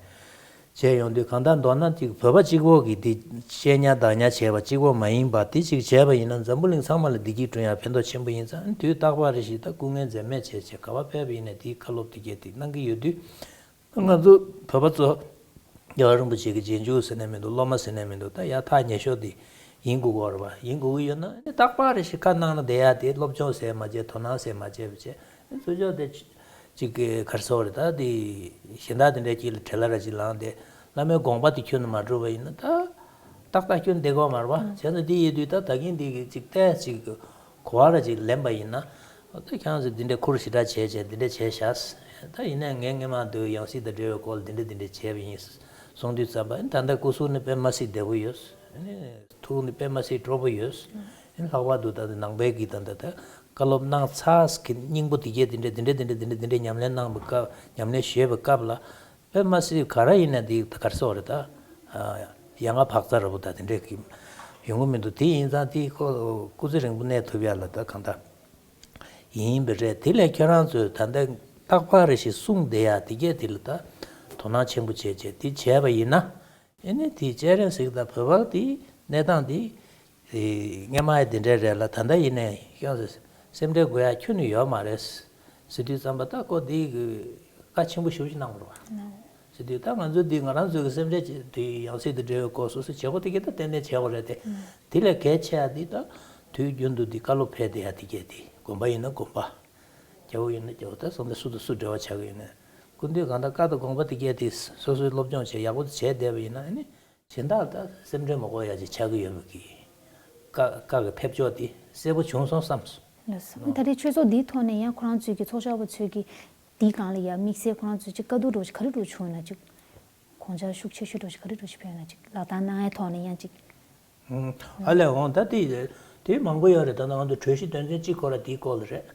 བྱས་ཡོང་དུས་གང་ལྟར་མདོར་ན་ཅིག་བོད་པ་གཅིག་པོ་གིས་འདི་བཤད་ཉར་བདག་ཉར་བྱས་པ་གཅིག་པོ་མ་ཡིན་པ་དེ་ཅིག་བྱས་པ་ཡིན་ན་འཛམ་བུ་གླིང་ཚང་མ་ལ་བདེ་སྐྱིད་བསྐྲུན་ཡག་ཕན་ཐོགས་ཆེན་པོ་ཡིན་ཙང་དུས་རྟག་པར་རེ་ཞིག་ད་སྐུ་ངལ་འཛེམས་མེད་བྱས་བྱས་ག་པར་ཕེབས་པ་ཡིན་ནའི་དེའི་བཀའ་སློབ་དེ་གས་དེ་གནང་གི་ཡོད་དུས། ང་ཚོ་བོད་པ་ཚོ་རྒྱལ་བ་རིན་པོ་ཆེ་གི་རྗེས་འཇུག་ཟེར་ནས་མི་འདུག་སློབ་མ་ཟེར་ནས་མི་འདུག་ད་ཡག་ཐག་ཉེ་ཤོས་དེ་ཡིན་དགོས་ཀྱི་ཡོད་རེད་པ། ཡིན་དགོས་ཀྱི་ཡོད་ན་ཨ་ནི་རྟག་པར་རེ་ཞིག་བཀའ་གནང་ན་བསྡད་ཡག་དེ་སློབ་སྦྱོང་ཟེར་མ་བྱས་དོ་སྣང་ཟེར་མ་བྱས་པ་བྱས་ཨ་ནི་ཚུར་ཕྱོགས་དེ་ཅིག་གི་ག་རེ་ཟེར་དགོས་རེད། ད་དེ་གཞན་དག་དེ་འདྲའི་དཀྱིལ་ལ་བྲེལ་བ་ར་ཅིག་ལངས་ཏེ་བླ་མའི་དགོངས་པ་དེ་ཁྱོན་ནས་མ་འགྲུབ་པ་ཡིན་ན་ད་ཏག་ཏག་ཁྱོན་བསྡད་དགོས་མ་རེད་པ། བྱས་ཙང་དེ་ཡིན་དུས་ད་ད་གིན་དེ་གི་ཅིག་བལྟས་ཅིག་གོ་བ་ར་ཅིག་ལེན་པ་ཡིན་ན། ད་ཁྱེད་རང་ཚོས་འདི་འདྲའི་ཁུར་ཞེ་དྲག་བྱས་བྱས་འདི་འདྲ་བྱས་ཤག་ད་ཡིན་ནའི་ངས་སྔས་མ་དུས་ཡང་སྲིད་དང་འབྲེལ་བའི་སྐོར་ལ་འདི་འདྲ་འདི་འདྲ་བྱས་པ་ཡིན་གསུངས་དུས་ཙམ་པ་ད་ལྟ་སྐུ་གཟུགས་ནི་དཔེ་མ་སྲིད་བདེ་པོ་ཡོད། ཐུགས་ནི་དཔེ་མ་སྲིད་སྤྲོ་པོ་ཡོད། ལྷག་པར་དུ་ད་ནང་པའི་གི་ད་ད་ད་བཀའ་སློབ་གནང་ཚར་གི་སྙིང་པོ་དེ་གས་འདི་འདྲ་འདི་འདྲ་འདི་འདྲ་འདི་འདྲ་ཉམས་ལེན་གནང་བའི་སྐབས་ཉམས་ལེན་ཞུས་པའི་སྐབས་ལ། དཔེ་མ་སྲིད་ག་རེ་ཡིན་ན་འདི་ད་ག་རེ་ཟེར་དགོས་རེད། ད་ཡ་ང་བག་ཚ་ར་བོ་ད་དེ་འདྲས་ཀྱི་ཡོང་གི་མི་འདུག་དེ་ཡིན་ཙང་དེ་ཁོ་སྐུ་ཚེ་རིང་པོ་གནས་ཐུབ་ཡ་ལ་ད་གང་ལྟར་ཡིན་པ་རེད། དེ་ལས་ཁྱོད་རང་ཚོས་ད་ལྟ་རྟག་པར་རེ་ཞིག་གསུངས་བསྡད་ཡ་དེ་གས་དེ་ལ་ད་དོ་སྣང་ཆེན་པོ་བྱས་བྱས་དེ་བྱས་པ་ཡིན་ན། ཨེ་ནི་དེ་སྤྱན་རས་གཟིགས་དང་བོད་པ་དེ་གནས་སྟངས་དེ། དེ་སྔས་མ་ཡི་དེ་འདྲའི་རེད་ལ་ད་ལྟ་ཡིན་ནའི་ཡང་སེམས་ཁྲལ་དགོས་ཡ་ཁྱོན་ནས་ཡོད་མ་རེད། ཟེར་དུས་ཙམ་པ་ད་ཁོ་དེ་གི་བཀའ་ཆེན་པོ་ཞེ་པོ་ཅིག་གནང་བ་རེད་བ། ཟེར་དུས་ད་ང་ཚོ་དེ་ང་རང་ཚོའི་གི་སེམས་ཁྲལ་དེ་ཡང་སྲིད་དུ་འབྲེལ་བའི་སྐོར་སོ་སོ་བྱེད་སྒོ་དེ་གི་ད་ཏན་ཏན་བྱེད་དགོས་རེད་དེ། དེ་ལས་གལ་ཆེ་ཡ་དེ་ད་དུས་རྒྱུན་དུ་དེ་བཀའ་སློབ་ཕེབས་བསྡད་ཡ་དེ་གས་དེ་དགོན་པ་ཡིན་ན་དགོན་པ། རྒྱལ་པོ་ཡིན་ན་རྒྱལ་པོ་ད་སོང་ཙང་སུ་དང་སུ་འབྲེལ་བ་ཆགས་གི་ཡོད་ན། སྐུ་མདུན་གང་ལྟར་བཀའ་དང་དགོངས་པ་དེ་གས་དེ་སོ་སོས་སློབ་སྦྱོང་བྱས་ཡག་པོ་བྱས་བསྡད་པ་ཡིན་ན་ཨ་ནི། གཞན་དག་ད་སེམས་ཁྲལ་མ་དགོས་ཡ་ཅིག་ཆགས་ཀྱི་ཡོད་པ་གི། བཀའ་བཀའ་གི་ཕེབས་ཕྱོགས་དེ་གསལ་པོ་བྱུང་སོང་བསམ་སོང་། ལགས་སོ། ད་རེས་ཆོས་ཚོགས་འདིའི་ཐོག་ནས་ཡང་ཁོ་རང་ཚོའི་གི་ཚོགས་བཞག་པ་ཚོའི་གི་འདིའི་སྒང་ལ་ཡང་དམིགས་བསལ་ཁོ་རང་ཚོའི་ཅིག་བཀའ་བསྡུར་འདྲ་བོ་ཞིག་ག་རེ་འདྲ་བོ་བྱུང་ཡོད་ན་ཅིག་དགོངས་འཆར་ཤུགས་ཆེ་ཤོས་འདྲ་བོ་ཞིག་ག་རེ་འདྲ་བོ་ཞིག་ཕེབས་ཡོད་ན་ཅིག་ལག་བསྟར་གནང་ཡའི་ཐོག་ནས་ཡང་ཅིག་ཨ་ལས་འོང་ད་དེ་དེ་མང་པོ་ཡོད་རེད། ད་ང་ཚོ་གྲོས་གཞི་དོན་ཚན་གཅིག་སྐོར་ལ་དེའི་སྐོར་ལ་རེད།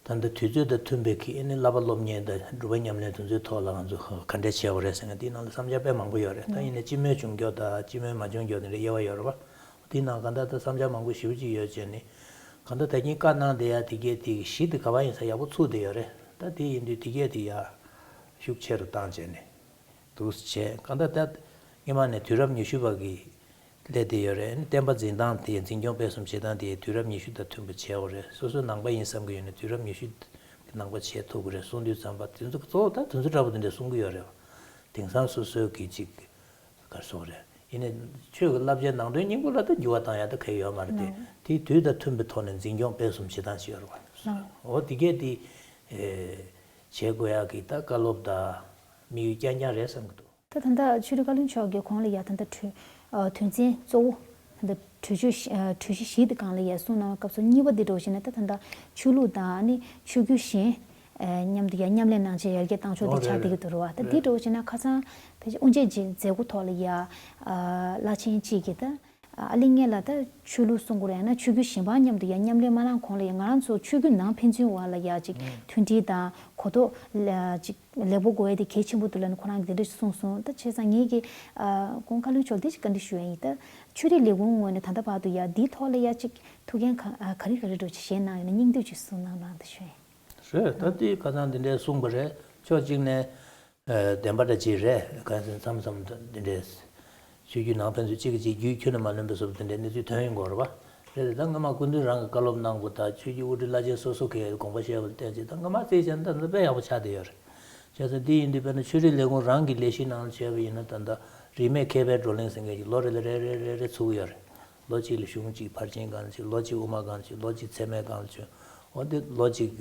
ད་ལྟ་དུས་ཚོད་དང་མཐུན་པའི་གི་ཨ་ནི་བསླབ་པ་སློབ་གཉེར་དང་སྒྲུབ་པ་ཉམས་ལེན་དེ་ཚོའི་ཐོག་ལ་ང་ཚོ་ག་འདྲས་བྱེད་དགོས་རེད་ཟེར་ན་དེའི་ནང་ལ་བསམ་འཆར་དཔེ་མང་པོ་ཡོད་རེད། ད་ཡིན་ནའི་སྤྱི་མོས་བྱུང་རྒྱུ་དང་སྤྱི་མོས་མ་བྱུང་རྒྱུ་དེ་འདྲ་དབྱེ་བ་ཡོད་རེད་བ། དེའི་ནང་ག་འདྲ་ད་བསམ་འཆར་མང་པོ་ཞེ་པོ་ཅིག་ཡོད་བྱས་ནས་ག་འདྲ་ད་གིན་བཀའ་གནང་བསྡད་ཡ་དེ་གས་དེ་གཞི་དེ་ག་བ་ཡིན་ས་ཡག་པོ་ཚུགས་བསྡད་ཡོད་རེད། ད་དེ་ཡིན་དུས་དེ་གས་དེ་ཡ་ཤུགས་ཆེ་རུ་བཏང་བྱས་ནས། འདུག་སེ་བྱས་གང་ལྟར་ད་སྔོན་མ་ནས་དུས་རབས་ཉི་ཤུ་པ་གི་སླེབས་བསྡད་ཡོད་རེད། བསྟན་པ་འཛིན་སྟངས་དེ་འཛིན་སྐྱོང་སྤེལ་གསུམ་བྱེད་སྟངས་དེ་དུས་རབས་ཉི་ཤུ་དང་མཐུན་པ་བྱེད་དགོས་རེད། སོ་སོ་ནང་པ་ཡིན་བསམ་གྱི་ཡོད་ན་དུས་རབས་ཉི་ཤུ་གི་ནང་པ་བྱེད་ཐུབ་ཀྱི་རེད་གསུང་དུས་ཙམ་པ་དེ་ཚོ་གཙོ་བོ་ད་དེ་ཚོ་འདྲ་པོ་དེ་འདྲ་གསུང་གི་ཡོད་རེད་བ། དེང་སང་སོ་སོའི་གི་ཅིག་ག་རེ་ཟེར་དགོས་རེད། ཡིན་ནའི་ཆོས་ཀྱི་བསླབ་བྱའི་ནང་དོན་སྙིང་པོ་ལ་ད་འགྱུར་བ་བཏང་ཡ་ད་གང་ཡང་ཡོད་མ་རེད་དེ། དེ་དུས་དང་མཐུན་པའི་ཐོག་ནས་འཛིན་སྐྱོང་སྤེལ་གསུམ་བྱེད་སྟངས་ཤིག་ཡོད་རེད་བ། འོ་དེ་གས་དེ་བྱེད་དགོས་ཡ་གི་ད་བཀའ་སློབ་དང་དམིགས་ཡུལ་རྐྱང་རྐྱང་རེད་བསམ་གྱི་འདུག་ད་ད་ལྟ་ཆོས་རིག་བཀའ་བློན་མཆོག་གིས་གོང་ལ་ཡ་ད་ལྟ་གྲོས་ཨ་དོན་ཚན་གཙོ་བོ་ད་ལྟ་གྲོས་ཆོད་བཞི་ཨ་གྲོས་གཞི་བཞི་དེ་སྒང་ལ་ཡ་གསུངས་གནང་བའི་སྐབས་སུ་གཉིས་པ་དེ་འདྲ་བོ་ཞིག་ན་ད་ད་ལྟ་ཆོས་ལུགས་དང་ཨ་ནི་ཆོས་བརྒྱུད་གཞན་ ཨ་མཉམ་དུ་ཡ་མཉམ་ལས་གནང་ཆེད་ཡར་རྒྱས་བཏང་ཕྱོགས་དེ་ཆགས་བསྡད་ཀྱི་འདུག་རེད་བ། ད་འདི་འདྲ་བོ་བྱས་ན་ཁ་སང་ཕལ་ཆེར་དབུ་འབྱེད་ཀྱི་མཛད་སྒོ་ཐོག་ལ་ཡ་ཨ་བླ་ཆེན་གཅིག་གིས་ད་ཨ་ལི་ངེད་ལ་ད་ཆོས་ལུགས་སྲུང་དགོས་རེད། ཡང་ན་ཆོས་བརྒྱུད་གཞན་པ་མཉམ་དུ་ཡ་མཉམ་ལས་མ་གནང་གོང་ལ་ཡ་ང་རང་ཚོ་ཆོས་བརྒྱུད་ནང་ཕན་ཚུན་བར་ལ་ཡ་ཅིག་མཐུན་སྒྲིལ་དང་གོ་རྟོགས་ལ་ཅིག་ལེགས་པོ་དགོས་ཡ་དེ་གལ་ཆེན་པོ་འདུག་ལབ་ནས་ཁོ་རང་གིས་དེ་འདྲ་ཞིག་གསུངས་སོང་། ད་བྱས་ཙང་ངེད་ཀྱིས་ཨ་ཁོང་བཀའ་བློན་མཆོག་ལ་དེ་ཞིག་བཀའ་འདྲི་ཞུ་ཡ་ཡིན། ད་ཆོས་རིག་ལས་ཁུངས་ངོས་ནས་ད་ལྟ་བར་དུ་ཡ་འདིའི་ཐོག་ལ་ཡ་ཅིག་ཐུགས་འགན་ག་ཨ་ག་རེ་ག་རེ་འདྲ་བོ་ཅིག་བཞེས་གནང་ཡོད་ན་སྙིང་བསྡུས་ཅིག་གསུང་གནང་རོགས་ད་ཞུ་ཡ་ཡིན། རེད། ད་དེ་ཁ་སང་འདི་འདྲའི་གསུངས་པ་རེད། ཕྱོགས་གཅིག་ནས་ཨ་བདེན་པ་འདྲ་ཅིག་རེད། གང་ཡིན་ཟེར་ན་མཚམས་མཚམས་འདི་འདྲའི་ཆོས་བརྒྱུད་ནང་ཕན་ཚུན་གཅིག་གིས་གཅིག་རྒྱུད་ཁྱོན་ནས་མ་ལོན་པའི་བཟོ་འདྲ་དེ་འདྲའི་གནས་ཚུལ་ཐོན་ཡོང་གི་ཡོད་རེད་པ། རེད་དེ། ད་སྔོན་མ་སྐུ་མདུན་རང་གིས་བཀའ་སློབ་གནང་པ་དང་ཆོས་བརྒྱུད་དབུ་ཁྲིད་བླ་ཆེན་སོ་སོ་གིས་དགོངས་པ་བཞེས་པ་ལ་བརྟེན་བྱས་ད་སྔོན་མ་བརྩིས་བྱས་ན་ད་ལྟ་དཔེ་ཡག་པོ་ཆགས་བསྡད་ཡོད་རེད། བྱས་ཙང་འདི་ཡིན་དུས་དཔེར་ན་ཆོས་རིག་ལས་ཁུངས་རང་གི་ལས་གཞི་ནང་ལ་བྱས་པ་ཡིན་ན་ད་ལྟ་རིས་མེད་མཁས་པའི་བགྲོ་གླེང་ཟེར་མཁན་ཞིག་ལོ་རེ་ལ་རེ་རེ་རེ་རེ་ཚུགས་ཀྱི་ཡོད་རེད། ལོ་གཅིག་ལ་གཞུང་གཅིག་ཕར་ཕྱིན་སྒང་ལ་གཅིག་ལོ་གཅིག་དབུ་མ་སྒང་ལ་གཅིག་ལོ་གཅིག་ཚད་མའི་སྒང་ལ་གཅིག་འོ་འདི་ལོ་གཅིག་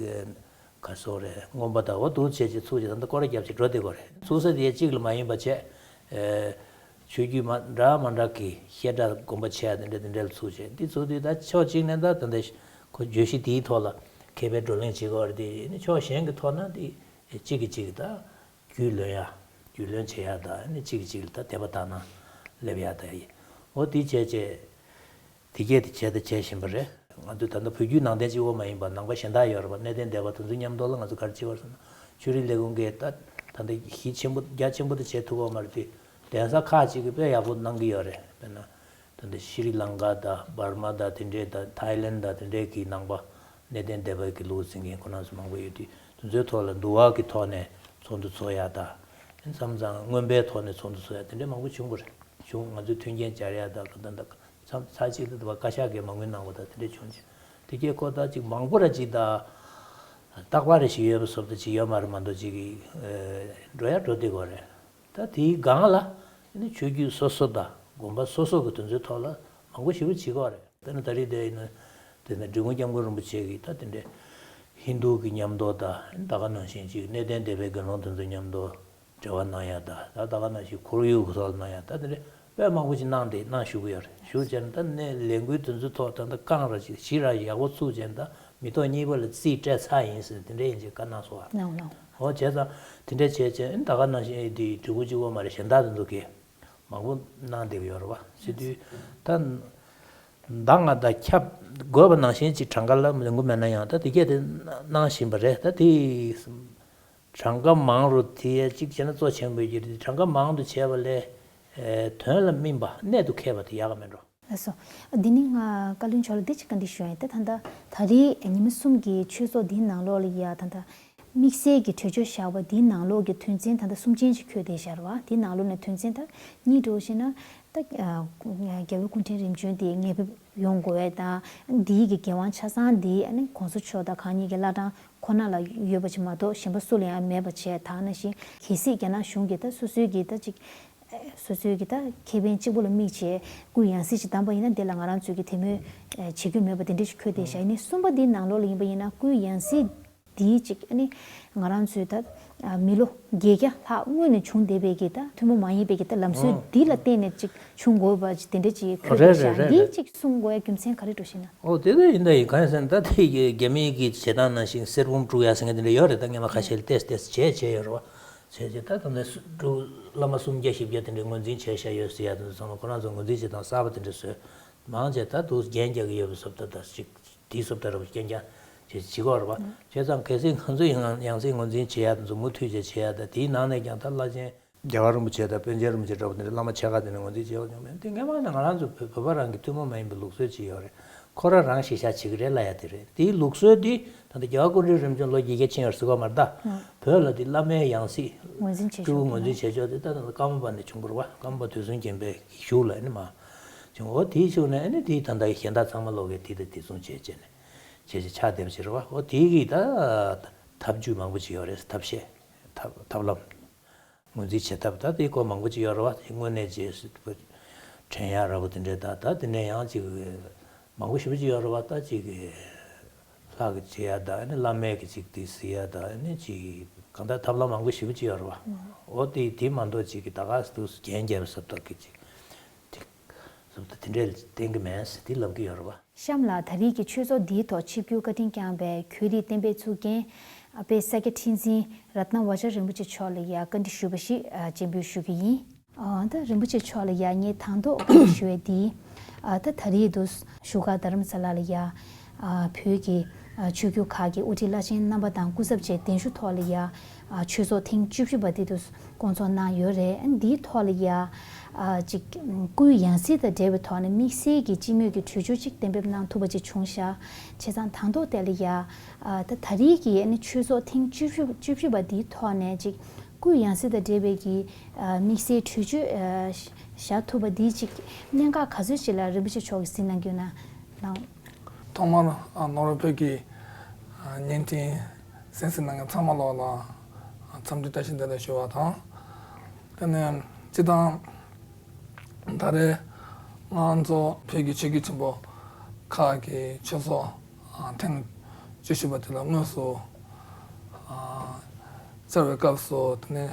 ག་སོགས་རེད། མངོན་པ་དང་འོ་འདུག་བྱས་བྱས་ཚུགས་བྱས་ད་ལྟ་སྐོར་ར་བརྒྱབ་བྱས་འགྲོ་བསྡད་ཀྱི་ཡོད་རེད། ཚུགས་ས་དེ་གཅིག་ལ་མ་ཡིན་པ་བྱས། ཨེ། ཆོས་བརྒྱུད་མ་འདྲ་མ་འདྲ་གི་བཤད་གྲྭ་དགོན་པ་ཆེ་བ་དེ་འདྲ་དེ་འདྲ་ལ་ཚུགས་བྱས་འདི་ཚུགས་དུས་ད་ཕྱོགས་གཅིག་ནས་ད་ད་ལྟ་ཁོ་བརྗོད་གཞི་དེའི་ཐོག་ལ་མཁས་པའི་བགྲོ་གླེང་བྱེད་དགོས་རེད་དེ་ནི་ཕྱོགས་གཞན་གྱི་ཐོག་ན་དེ་གཅིག་གིས་གཅིག་ད་རྒྱུས་ལོན་ཡ་རྒྱུས་ལོན་བྱེད་ཡ་ད་ནི་གཅིག་གིས་གཅིག་ལ་ད་དད་པ་བཏང་ན་སླེབས་ཡ་ད་ཡི་འོ་དེ་བྱས་བྱས། དེ་གས་དེ་བྱས་དང་བྱེད་བཞིན་པ་རེད། ང་ཚོས་ད་ལྟ་བོད་བརྒྱུད་ནང་བསྟན་གཅིག་པོ་མ་ཡིན་པར་ནང་པ་གཞན་དག་ཡོད་རེད་པ། གནས་བརྟན་སྡེ་པ་དེ་ཚོའི་མཉམ་དུ་ལ་ང་ཚོ་ག་རེ་བྱེད་པ་རེད་ཟེར་ན། ཆོས་རིག་ལས་ཁུངས་ཀྱིས་ད་ད་ལྟ་གཞི་ཆེན་པོ་རྒྱ་ཆེན་པོ་དེ་བྱེད་ཐུབ་ཀྱི་ཡོད་མ་རེད་དེ། གདན་ས་ཁག་ཅིག་གིས་དཔེ་ཡག་པོ་གནང་གི་ཡོད་རེད། དཔེར་ན། ད་ལྟ་ཤྲི་ལང་ཀ་དང་འབར་མ་དང་དེ་འདྲའི་དང་ཐའི་ལེན་དང་དེ་འདྲའི་གི་ནང་པ་གནས་བརྟན་སྡེ་པ་གི་ལུགས་འཛིན་མཁན་ཁོ་རང་ཚོ་མང་པོ་ཡོད་དུས་དེ་ཚོའི་ཐོག་ལ་འདུལ་བ་གི་ཐོག་ནས་ཚོགས་འདུ་ཚོགས་ཡ་ད། མཚམས་མཚམས་མངོན་པའི་ཐོག་ནས་ཚོགས་འདུ་ཚོགས་ཡ་དེ་འདྲའི་མང་པོ་བྱུང་བ་རེད། བྱུང་ང་ཚོས་མཐུན་རྐྱེན་སྦྱར་ཡ་ད་ག་ད་ད། མཚམས་ཚར་གཅིག་ཏུ་བཀའ་ཤག་གིས་མ་དངུལ་གནང་བ་དང་དེ་འདྲ་བྱུང་རྗེས། དེ་གས་ཁོ་ད་ཅིག་མང་པོ་ར་ཅིག་ད། རྟག་པ་རེ་ཞིག་ཡོད་པ་སོབ་ད་ཅིག་ཡོད་མ་རེད་མ་གཏོགས་ཅིག་གི་འགྲོ་ཡ་འགྲོ་བསྡད་ཀྱི་རེད། ད་དེའི་སྒང་ལ་ནི་ཆོས་བརྒྱུད་སོ་སོ་དང་དགོན་པ་སོ་སོ་གི་དོན་ཚོའི་ཐོག་ལ་མང་པོ་ཞེ་པོ་བྱེད་ཀྱི་རེད། དཔེར་ན་ད་རེས་དེ་ཡིན་ན་དེ་ན་འབྲི་གུང་སྐྱབས་མགོན་རིན་པོ་ཆེ་གིས་ད་དེ་འདྲའི་ཧིན་རྡུ་གི་མཉམ་དུ་དང་ད་ག་ནང་བཞིན་ཅིག་གནས་བརྟན་སྡེ་པའི་དགེ་སློང་དེ་ཚོའི་མཉམ་དུ། འབྲེལ་བ་གནང་ཡ་ད་ད་ད་ག་ནང་བཞིན་ཁོར་ཡུག་གི་ཐོག་ལ་གནང་ཡ་ད་དེ་འདྲའི་དཔེ་མང་པོ་ཅིག་གནང་སྟེ་གནང་བཞུགས་ཀྱི་ཡོད་རེད། བཞུགས་བྱས་ན་ད་ནས་ལས་འགུལ་དེ་ཚོའི་ཐོག་ད་ད་རྐང་ར་ཅིག་གཞི་ར་ཡག་པོ་ཚུགས་བྱས་ན་ད་མི་ཐོག་གཉིས་པ་ལ་རྩིས་སྤྲད་ཚར་ཡིན་ཟེར་དེ་འདྲའི་ཡིན་ཅིག་བཀའ་གནང་སོང་བ། གནང་གནང་། འོ་བྱས་ཙང་དེ་འདྲ་བྱས་བྱས་ད་ག་ནང་བཞིན་དེ་འབྲི་གུང་གཅིག་པོ་མ་རེད་གཞན་དག་དེ་ཚོ་གིས་མང་པོ་གནང་བསྡད་ཀྱི་ཡོད་རེད་བ། བྱེད་དུས་ད་ད་ང་ད་ཁྱབ་དགོས་པ་ནང་བཞིན་ཅིག་གྲངས་ཀ་ལ་ལོན་གྱི་མེད་ན་ཡང་ད་དེ་གས་དེ་གནང་བཞིན་པ་རེད། ད་དེ། གྲངས་ཀ་མང་རུ་དེ་གཅིག་བྱས་ན་གཙོ་ཆེན་པོ་ཡོད་ཀྱི་རེད། གྲངས་ཀ་མང་དུ་བྱས་པ་ལས་ཨེ་དོན་ལ་སྨིན་པ་གནད་དུ་འཁེལ་བ་དེ་ཡག་ག་མེད་འགྲོ། ལགས་སོ། འདི་ནི་ང་བཀའ་བློན་མཆོག་ལ་འདི་གཅིག་བཀའ་འདྲི་ཞུ་ཡ་ཡིན། ད་ད་ལྟ་ད་རེས་ཉི་མ་གསུམ་གྱི་ཆོས་ཚོགས་འདིའི་ནང་ལོགས་ལ་ཡ་ད་ལྟ་དམིགས་བསལ་གྱི་གྲོས་ཆོད་བཞག་པ་འདིའི་ནང་ལོགས་ཀྱི་དོན་ཚན་ད་ལྟ་གསུམ་ཅན་ཅིག་འཁོད་བསྡད་བཞག་རེད་བ། འདིའི་ནང་ལོགས་ནས་དོན་ཚན་ད་གཉིས་འགྲོ་བཞིན་ན་ད་རྒྱལ་བའི་སྐུ་ཕྲེང་རིམ་བྱོན་དེ་ངེས་ཕེབས་ཡོང་དགོས་པ་དང་འདིའི་གི་འགན་དབང་ཆ་ཚང་འདི་ཨ་ནི་གོང་ས་མཆོག་དང་གང་ཉིད་ཀྱི་བླ་བྲང་ཁོ་ན་ལ་ཡོད་པ་ཅིག་མ་གཏོགས་གཞན་པ་སུ་ལ་ཡང་མེད་པ་བྱས། ད་ནང་བཞིན་གལ་སྲིད་རྒྱ་ནག་གཞུང་གིས་ད་སོ་སོའི་གི་ད་ཅིག་སོ་སོའི་གི་ད་ཁེ་ཕན་གཅིག་པོ་ལ་དམིགས་བྱས་སྐུའི་ཡང་སྲིད་ཅིག་བདམས་པ་ཡིན་ན་དེ་ལ་ང་རང་ཚོས་གི་དེ་མོས་བྱེད་རྒྱུ་མེད་པ་དེ་འདྲ་ཞིག་འཁོད་བསྡད་བཞག་ཡིན་ནའི་གསུམ་པ་འདིའི་ནང་ལོགས་ལ་ཡིན་པ་ཡིན་ན་སྐུའི་ཡང་སྲིད་འདིའི་ཅིག་ཨ་ནི་ང་རང་ཚོའི་ད་མི་ལོ་བརྒྱད་བརྒྱ་ལྷག་སྔོན་ནས་བྱུང་བསྡད་པའི་གི་ད་ཐུན་མོང་མ་ཡིན་པའི་གི་ད་ལམ་སྲོལ་འདི་ལ་བརྟེན་ནས་ཅིག་བྱུང་དགོས་པ་ཅིག་དེ་འདྲ་ཅིག་འཁོད་རེད་བསྡད་བཞག་རེད་རེད་འདིའི་རེད། ཅིག་གསུང་དགོས་རྒྱུ་མཚན་ག་རེ་འགྲོ་ཞེ་ན། ཨོ་དེ་ལྟར་ཡིན་ད་ཡིན་གང་ཡིན་ཟེར་ན་ད་དེ་རྒྱ་མིའི་གི་བྱེད་སྟངས་ནང་བཞིན་གསེར་བུམ་དཀྲུག་ཡ་ཟེར་མཁན་དེ་འདྲ་ཡོད་རེད། ད་སྔོན་མ་ཁ་ཤས་ལ་ཏེས་ཏེས་བྱས་བྱས་ཡོད་རེད་བ། བྱས་བྱས་ད་ད་ནས་དཀྲུག་བླ་མ་སུམ་བརྒྱ་བཞི་བརྒྱ་དེ་འདྲའི་ངོས་འཛིན་བྱས་བཞག་ཡོད་ཟེར་ཡ་དེ་ཚོ་ཚང་མ་ཁོ་རང་ཚོ་ངོས་འཛིན་བྱེད་སྟངས་གསར་པ་དེ་འདྲ་བཟོས་མང་བྱས་ད་དུ་རྒྱན་རྒྱག་གི་ཡོད་པའི་བཟོ་ལྟ་ད་ཅིག་དེའི་བཟོ་ལྟ་ར་བ་རྐྱང་རྐྱང་བྱས་བྱེད་ཀྱི་ཡོད་རེད་བ། བྱས་ཙང་གལ་སྲིད་ང་ཚོས་ཡང་ཡང་སྲིད་ངོས་འཛིན་བྱེད་ཡ་དེ་ཚོ་མུ་མཐུད་བྱས་བྱེད་ཡ་ད་དེའི་ནང་ནས་ཀྱང་ད་བླ་ཆེན། རྒྱལ་བ་རིན་པོ་ཆེ་དང་པཎ་ཆེན་རིན་པོ་ཆེ་འདྲ་པོ་དེ་འདྲ་བླ་མ་ཆེ་ཁག་དེ་འདྲ་ངོས་འཛིན་བྱེད་དགོས་མྱོང་མེད་དེ་སྔོན་མ་ནས་ང་རང་ཚོ་བོད་བོད་པ་རང་གི་ཐུན་མོང་མ་ཡིན་པའི་ལུགས་སྲོལ་ཅིག་ཡོད་རེད། ཁོ་རང་རང་ཤེས་བྱ་བྱེད་ཀྱི་རེད་ལབ་ཡ་དེ་རེད། དེའི་ལུགས་སྲོལ་དེ་ད་ལྟ་རྒྱལ་བ་སྐུ་ཕྲེང་རིམ་བྱོན་ལོ་བརྒྱད་བརྒྱ་ཕྱིན་ཡོད་རེད་ཟེར་གོ་མ་རེད་ད། ཨང་། བོད་ལ་དེ་བླ་མའི་ཡང་སྲིད་ངོས་འཛིན་བྱེད་སྤྲུལ་སྐུ་ཆོག་ངོས་འཛིན་བྱེད་ཆོག་དེ་ད་ལྟ་ཀརྨ་པ་ནས་བྱུང་བ་རེད་བ། ཀརྨ་པ་དུས་གསུམ་མཁྱེན་པའི་གཞུག་ལ་ཨ་ནི་མ་བྱུང་། འོ་དེའི་གཞུག་ནས་ཨ་ནི་དེའི་ད་ལྟ་གཞན་དག་ཚང་མ་ལོག་གི་དེ་དང་དེ་མཚུངས་བྱས་བྱས་ནས་བྱས་བྱས་ཆགས་བསྡད་པ་ཞིག་རེད་བ། འོ་དེའི་གི་ད་ཐབས་ཇུས་མང་པོ་ཅིག་ཡོད་རེད། ཐབས་ཤེས་ཐབས་ཐབས་ལམ། ངོས་འཛིན་བྱེད་ཐབས་ད་དེ་སྐོར་མང་པོ་ཅིག་ཡོད་རེད་བ། དེ་དངོས་གནས་ཅིག་དྲན་ཡག་འདྲ་པོ་དེ་འདྲས་ད་ད་དེ་ནས་ཡང་ཅིག་མང་པོ་ཞེ་པོ་ཅིག་ཡོད་རེད་བ། ད་ཅིག་ལྷ་གི་བྱེད་ཡ་ད་ཨ་ནི་བླ་མའི་གི་ཅིག་དེ་ཟེར་ཡ་ད་ཨ་ནི་ཅིག་གང་ལྟར་ཐབས་ལམ་མང་པོ་ཞེ་པོ་ཅིག་ཡོད་རེད་བ། འོ་དེ་དེ་མ་གཏོགས་ཅིག་གི་ད་ག་དུས་རྒྱན་རྒྱབ་ཟབ་ཐག་གི་ཅིག་དེ་ བཟོ་ལྟ་དེ་འདྲས་བསྟན་གྱི་མེད་ཟེར་དེ་ལབ་ཀྱི་ཡོད་རེད་པ། གཤམ་ལ་ད་རེས་ཀྱི་ཆོས་ཚོགས་འདིའི་ཐོག་ཆིབས་བསྒྱུར་བཀའ་དྲིན་བསྐྱངས་པའི་བོད་རིགས་བསྟན་པའི་གཙུག་རྒྱན་དཔལ་ས་སྐྱ་ཁྲི་འཛིན་རཏྣ་བཛྲ་རིན་པོ་ཆེ་མཆོག་ལ་ཡང་བཀའ་འདྲི་ཞུས་པ་ཞིག་སྤྱན་འབུལ་ཞུ་གི་ཡིན། ད་རིན་པོ་ཆེ་མཆོག་ལ་ཡང་ངས་དང་ཐོག་བཀའ་འདྲི་ཞུ་ཡས་འདི། ད་ད་རེས་དུ་བཞུགས་སྒར་རྡ་རམ་ས་ལ་ལ་ཡང་བོད་ཀྱི་ཆོས་བརྒྱུད་ཁག་གི་དབུ་ཁྲིད་བླ་ཆེན་རྣམ་པ་དང་སྐུ་ཚབ་བཅས་གདན་ཞུ་ཐོག་ལ་ཡང་ཆོས་ཚོགས་ཐེངས་བཅུ་བཞི་པ་འདི་དུ་བསྐོང་ཚོགས་གནང་ཡོད་རེད། འདིའི་ཐོག་ལ་ཡང་ཅིག་སྐུའི་ཡང་སྲིད་དང་འབྲེལ་བའི་ཐོག་ནས་དམིགས་བསལ་གྱི་སྤྱི་མོས་ཀྱི་གྲོས་ཆོད་ཅིག་གཏན་འབེབས་གནང་ཐུབ་པ་ཅིག་བྱུང་ཤག་བྱས་ཙང་དང་ཐོག་དེ་ལ་ཡང་ད་ད་རེས་ཀྱི་ཆོས་ཚོགས་ཐེངས་བཅུ་བཞི་བཅུ་བཞི་པ་འདིའི་ཐོག་ནས་ཅིག་སྐུའི་ཡང་སྲིད་དང་འབྲེལ་བའི་གི་དམིགས་བསལ་གྲོས་ཆོད་བཞག་ཐུབ་པ་འདི་ཅིག་གནད་འགག་ག་ཚོད་ཅིག་ལ་རིན་པོ་ཆེ་མཆོག་གིས་གཟིགས་གནང་རྒྱུ་ན་ལགས། ཐོག་མར་ནོར་བུ་བོད་ཀྱི་བརྙན་འཕྲིན་གསན་གཟིགས་གནང་མཁན་ཚང་མ་ལོག་ལ་འཚམས་འདྲི་བཀྲ་ཤིས་བདེ་ལེགས་ཞུ་བ་དང་། དེ་ནས་སྤྱི་བཏང་ད་རེས་ང་ཚོ་བོད་ཀྱི་ཆོས་བརྒྱུད་ཆེན་པོ་ཁག་གི་ཆོས་ཚོགས་ཐེངས་བཅུ་བཞི་པ་དེ་ལ་དངོས་སུ་བཅར་བའི་སྐབས་སུ་དེ་ནས་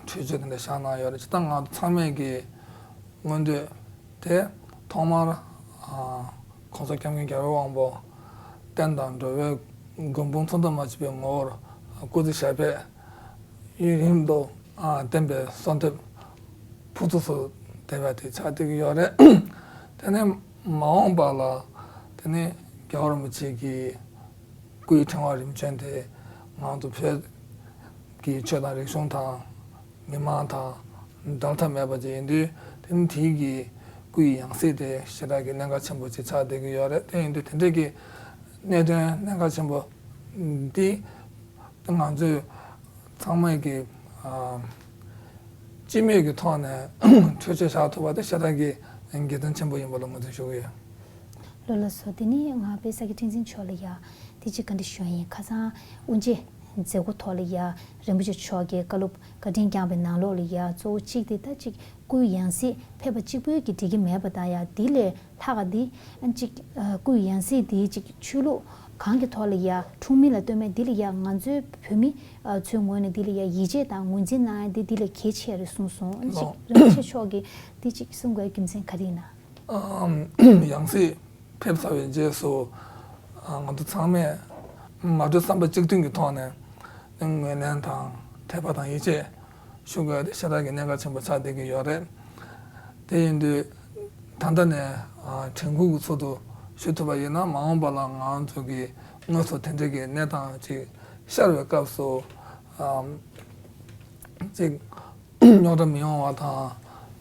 གྲོས་ཆོད་དེ་འདྲ་བཞག་གནང་ཡོད་རེད། སྤྱིར་བཏང་ང་ཚོ་ཚང་མས་ཀྱི་མངོན་འདོད་དེ་ཐོག་མར་༸གོང་ས་༸སྐྱབས་མགོན་རྒྱལ་བའི་དབང་པོ་བསྟན་དང་འགྲོ་བའི་མགོན་དཔུང་མཚོན་དུ་མ་བྱས་པའི་ངོ་བོར་སྐུ་ཚེ་ཞབས་པད་ཡུན་རིང་དུ་བརྟན་པའི་གསོལ་འདེབས་ཕུར་ཚུགས་སུ་བསྡད་པ་དེ་ཆགས་བསྡད་ཀྱི་ཡོད་རེད། དེ་ནས་མ་འོངས་པ་ལ་དེ་ནས་རྒྱལ་བ་རིན་པོ་ཆེ་གི་སྐུའི་ཕྲེང་བ་རིམ་བྱོན་དེ་ང་ཚོ་བོད་ཀྱི་ཆོས་དང་རིག་གཞུང་དང་མི་མང་དང་འབྲལ་ཐབས་མེད་པ་ཅིག་ཡིན་དུས། དེ་ནི་དེའི་གི་སྐུའི་ཡང་སྲིད་དེ་ཞེ་དྲག་གི་གནད་འགག་ཆེན་པོ་ཅིག་ཆགས་བསྡད་ཀྱི་ཡོད་རེད། དེ་ཡིན་དུས་དེ་འདྲའི་གི་གནད་དོན་གནད་འགག་ཆེན་པོ་འདི་ང་ཚོས་ཚང་མས་ཀྱི་སྤྱི་མོས་ཀྱི་ཐོག་ནས་གྲོས་ཆོད་བཞག་ཐུབ་པ་དེ་ཞེ་དྲག་གི་དགེ་མཚན་ཆེན་པོ་ཡིན་པ་ལ་ངོས་འཛིན་ཞུ་གི་ཡོད། ལགས་ལགས་སོ། དེ་ནས་ང་དཔལ་ས་སྐྱ་ཁྲི་འཛིན་མཆོག་ལ་ཡ་དེ་ཅིག་བཀའ་འདྲི་ཞུ་ཡ་ཡིན། ཁ་སང་དབུ་འབྱེད་མཛད་སྒོ་ཐོག་ལ་ཡ་རིན་པོ་ཆེ་མཆོག་གིས་བཀའ་སློབ་བཀའ་དྲིན་བསྐྱངས་པའི་ནང་ལོགས་ལ་ཡ་གཙོ་བོ་གཅིག་དེ་ད་ཅིག་སྐུའི་ཡང་སྲིད་ཕེབས་པ་གཅིག་པོས་ཀྱིས་འགྲིག་གི་མེད་པ་དང་། ཡ་དེ་ལས་ལྷག་ག་དེ་ཅིག་སྐུའི་ཡང་སྲིད་དེ་ཅིག་ཆོས་ལུགས་གང་གི་ཐོག་ལ་ཡ་འཁྲུངས་མིན་ལ་ལྟོས་མེད་དེ་ལ་ཡ་ང་ཚོའི་བོད་མི་ཚོའི་ངོས་ནས་དེ་ལ་ཡ་ཡིད་ཆེས་དང་ངོས་འཛིན་གནང་ཡ་དེ་དེ་ལས་གལ་ཆེ་རེད་གསུངས་སོང་། ཨ་ནི་ཅིག་རིན་པོ་ཆེ་མཆོག་གིས་དེ་ཅིག་གསུང་དགོས་རྒྱུ་མཚན་ག་རེ་ཡིན་ན། ཡང་སྲིད་ཕེབས་ཚར་བའི་རྗེས་སུ་ང་ཚོ་ཚང་མས་མ་གྲོས་བསམ་པ་གཅིག་མཐུན་གྱི་ཐོག་ནས་ངོས་ལེན་དང་དད་པ་དང་ཡིད་ཆེས་ཞུ་དགོས་དེ་ཞེ་དྲག་གི་གནད་འགག་ཆེན་པོ་ཆགས་བསྡད་ཀྱི་ཡོད་རེད། དེ་ཡིན་དུས་ད་ལྟ་ནས་དྲན་སྐུལ་གྱི་ཚུལ་དུ་ཞུ་ཐུབ་པ་ཡིན་ན། མ་འོངས་པ་ལ་ང་ཚོ་གིས་དངོས་སུ་དེ་འདྲའི་གི་གནས་སྟངས་ཅིག་ཤར་བའི་སྐབས་སུ་ཅིག་རྙོག་དྲ་མི་ཡོང་བ་དང་།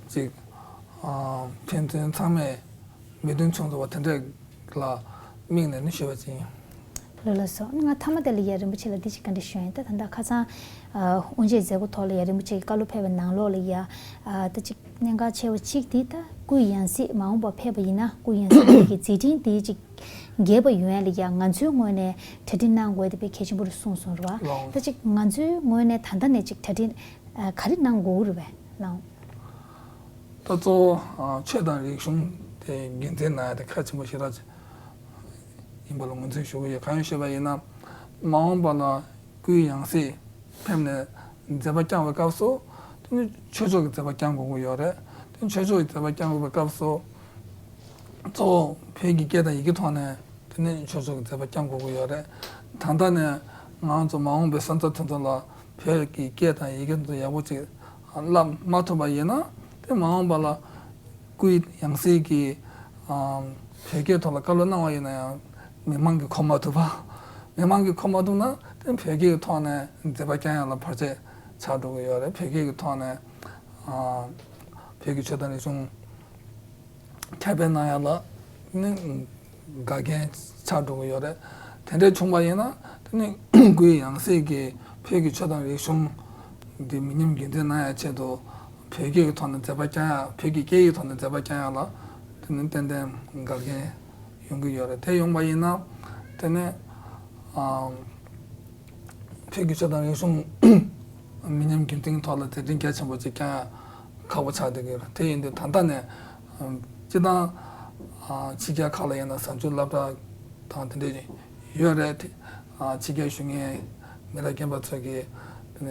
ཅིག་ཕན་ཚུན་ཚང་མས་མོས་མཐུན་བྱུང་ཐུབ་པ་དེ་འདྲ་ལ་དམིགས་ནས་ནི་ཞུས་པ་ཅིག་ཡིན། ལགས་ལགས་སོ། ང་མཐའ་མ་དེ་ལ་ཡ་རིན་པོ་ཆེ་ལ་འདི་ཅིག་བཀའ་འདྲི་ཞུ་ཡིན། ད་ད་ལྟ་ཁ་སང་དབུ་འབྱེད་མཛད་སྒོ་ཐོག་ལ་ཡ་རིན་པོ་ཆེ་གི་བཀའ་སློབ་ཕེབས་པའི་ནང་ལོགས་ལ་ཡ་ད་ཅིག་གནད་འགག་ཆེ་བ་གཅིག་དེ་ད་སྐུའི་ཡང་སྲིད་མ་འོངས་པ་ཕེབས་པ་ཡིན་ན་སྐུའི་ཡང་སྲིད་དེ་གི་མཛད་འཕྲིན་དེ་ཅིག་རྒྱས་པ་ཡོང་ཡ་ལ་ཡ་ང་ཚོའི་ངོས་ནས་གྲ་སྒྲིག་གནང་དགོས་དེ་དཔེ་གལ་ཆེན་པོ་རེད་གསུངས་སོང་རེད་བ། ད་ཅིག་ང་ཚོའི་ངོས་ནས་ད་ལྟ་ནས་ཅིག་གྲ་སྒྲིག་ག་རེ་གནང་དགོས་རེད་བས་ལགས། ད་གཙོ་བོ་ཆོས་དང་རིག་གཞུང་དེ་རྒྱུན་འཛིན་གནང་ཡ་དེ་གལ་ཆེན་པོ་ཞེ་དྲག་ཡིན་པ་ལ་ངོས་འཛིན་ཞུ་གི་ཡོད། གང་ཡིན་ཞུས་པ་ཡིན་ན། མ་འོངས་པ་ལ་སྐུའི་ཡང་སྲིད་ཕེབས་ནས་མཛད་པ་བསྐྱངས་པའི་སྐབས་སུ་དེ་ནི་ཆོས་ཕྱོགས་ཀྱི་མཛད་པ་བསྐྱང་དགོས་ཀྱི་ཡོད་རེད། དེ་ནི་ཆོས་ཕྱོགས་ཀྱི་མཛད་པ་བསྐྱང་དགོས་པའི་སྐབས་སུ་གཙོ་བོ་བོད་ཀྱི་སྐད་དང་ཡི་གེ་ཐོག་ནས་དེ་ནི་ཆོས་ཕྱོགས་ཀྱི་མཛད་པ་བསྐྱང་དགོས་ཀྱི་ཡོད་རེད། ད་ལྟ་ནས་ང་ཚོ་མ་འོངས་པའི་སོན་རྩ་དེ་ཚོ་ལ་བོད་ཀྱི་སྐད་དང་ཡི་གེ་དེ་ཚོ་ཡག་པོ་ཅིག་བསླབ་མ་ཐུབ་པ་ཡིན་ན། དེ་མ་འོངས་པ་ལ་སྐུའི་ཡང་སྲིད་ཀྱིས་ཨམ་བོད་སྐད་ཐོག་ལ་བཀའ་སློབ་གནང་བ་ཡིན་ན་ཡང་མི་མང་གིས་གོ་མ་ཐུབ་པ། མི་མང་གིས་གོ་མ་ཐུབ་ན་དེ་བོད་སྐད་ཀྱི་ཐོག་ནས་མཛད་པ་བསྐྱང་ཡ་ལ་བར་ཆད་ཆགས་འགྲོ་གི་ཡོད་རེད། བོད་སྐད་ཀྱི་ཐོག་ནས་ཨ་བོད་ཀྱི་ཆོས་དང་རིག་གཞུང་ཁྱབ་སྤེལ་གནང་ཡ་ལ་ནི་འགལ་རྐྱེན་ཆགས་འགྲོ་གི་ཡོད་རེད། དེ་འདྲ་བྱུང་བ་ཡིན་ན་དེ་ནི་སྐུའི་ཡང་སྲིད་ཀྱིས་བོད་ཀྱི་ཆོས་དང་རིག་གཞུང་འདི་མི་ཉམས་རྒྱུན་འཛིན་གནང་ཡ་ཆེད་དུ་བོད་སྐད་ཀྱི་ཐོག་ནས་མཛད་པ་བསྐྱང་ཡ། བོད་ཀྱི་སྐད་ཡིག་ཐོག་ནས་མཛད་པ་བསྐྱང་ཡ་ལ་དེ་ནི་ཏན་ཏན་འགལ་རྐྱེན་ཡོང་གི་ཡོད་རེད། དེ་ཡོང་བ་ཡིན་ན་དེ་ནི་ཨམ་བོད་ཀྱི་ཆོས་དང་རིག་གཞུང་མི་ཉམས་རྒྱུན་འཛིན་ཐོག་ལ་མཛད་འཕྲིན་གལ་ཆེན་པོ་ཅིག་བསྐྱང་ཡ་ཁག་པོ་ཆགས་བསྡད་ཀྱི་ཡོད་རེད། དེ་ཡིན་དུས་ད་ལྟ་ནས་སྤྱིར་བཏང་ཕྱི་རྒྱལ་ཁག་ལ་ཡིན་ན་གཟའ་མཇུག་སློབ་གྲྭ་དང་དེ་འདྲ་ཡོད་རེད། དེ་ཕྱི་རྒྱལ་བཞུགས་མཁན་མི་རབས་རྒན་པ་ཚོ་གིས་འབད་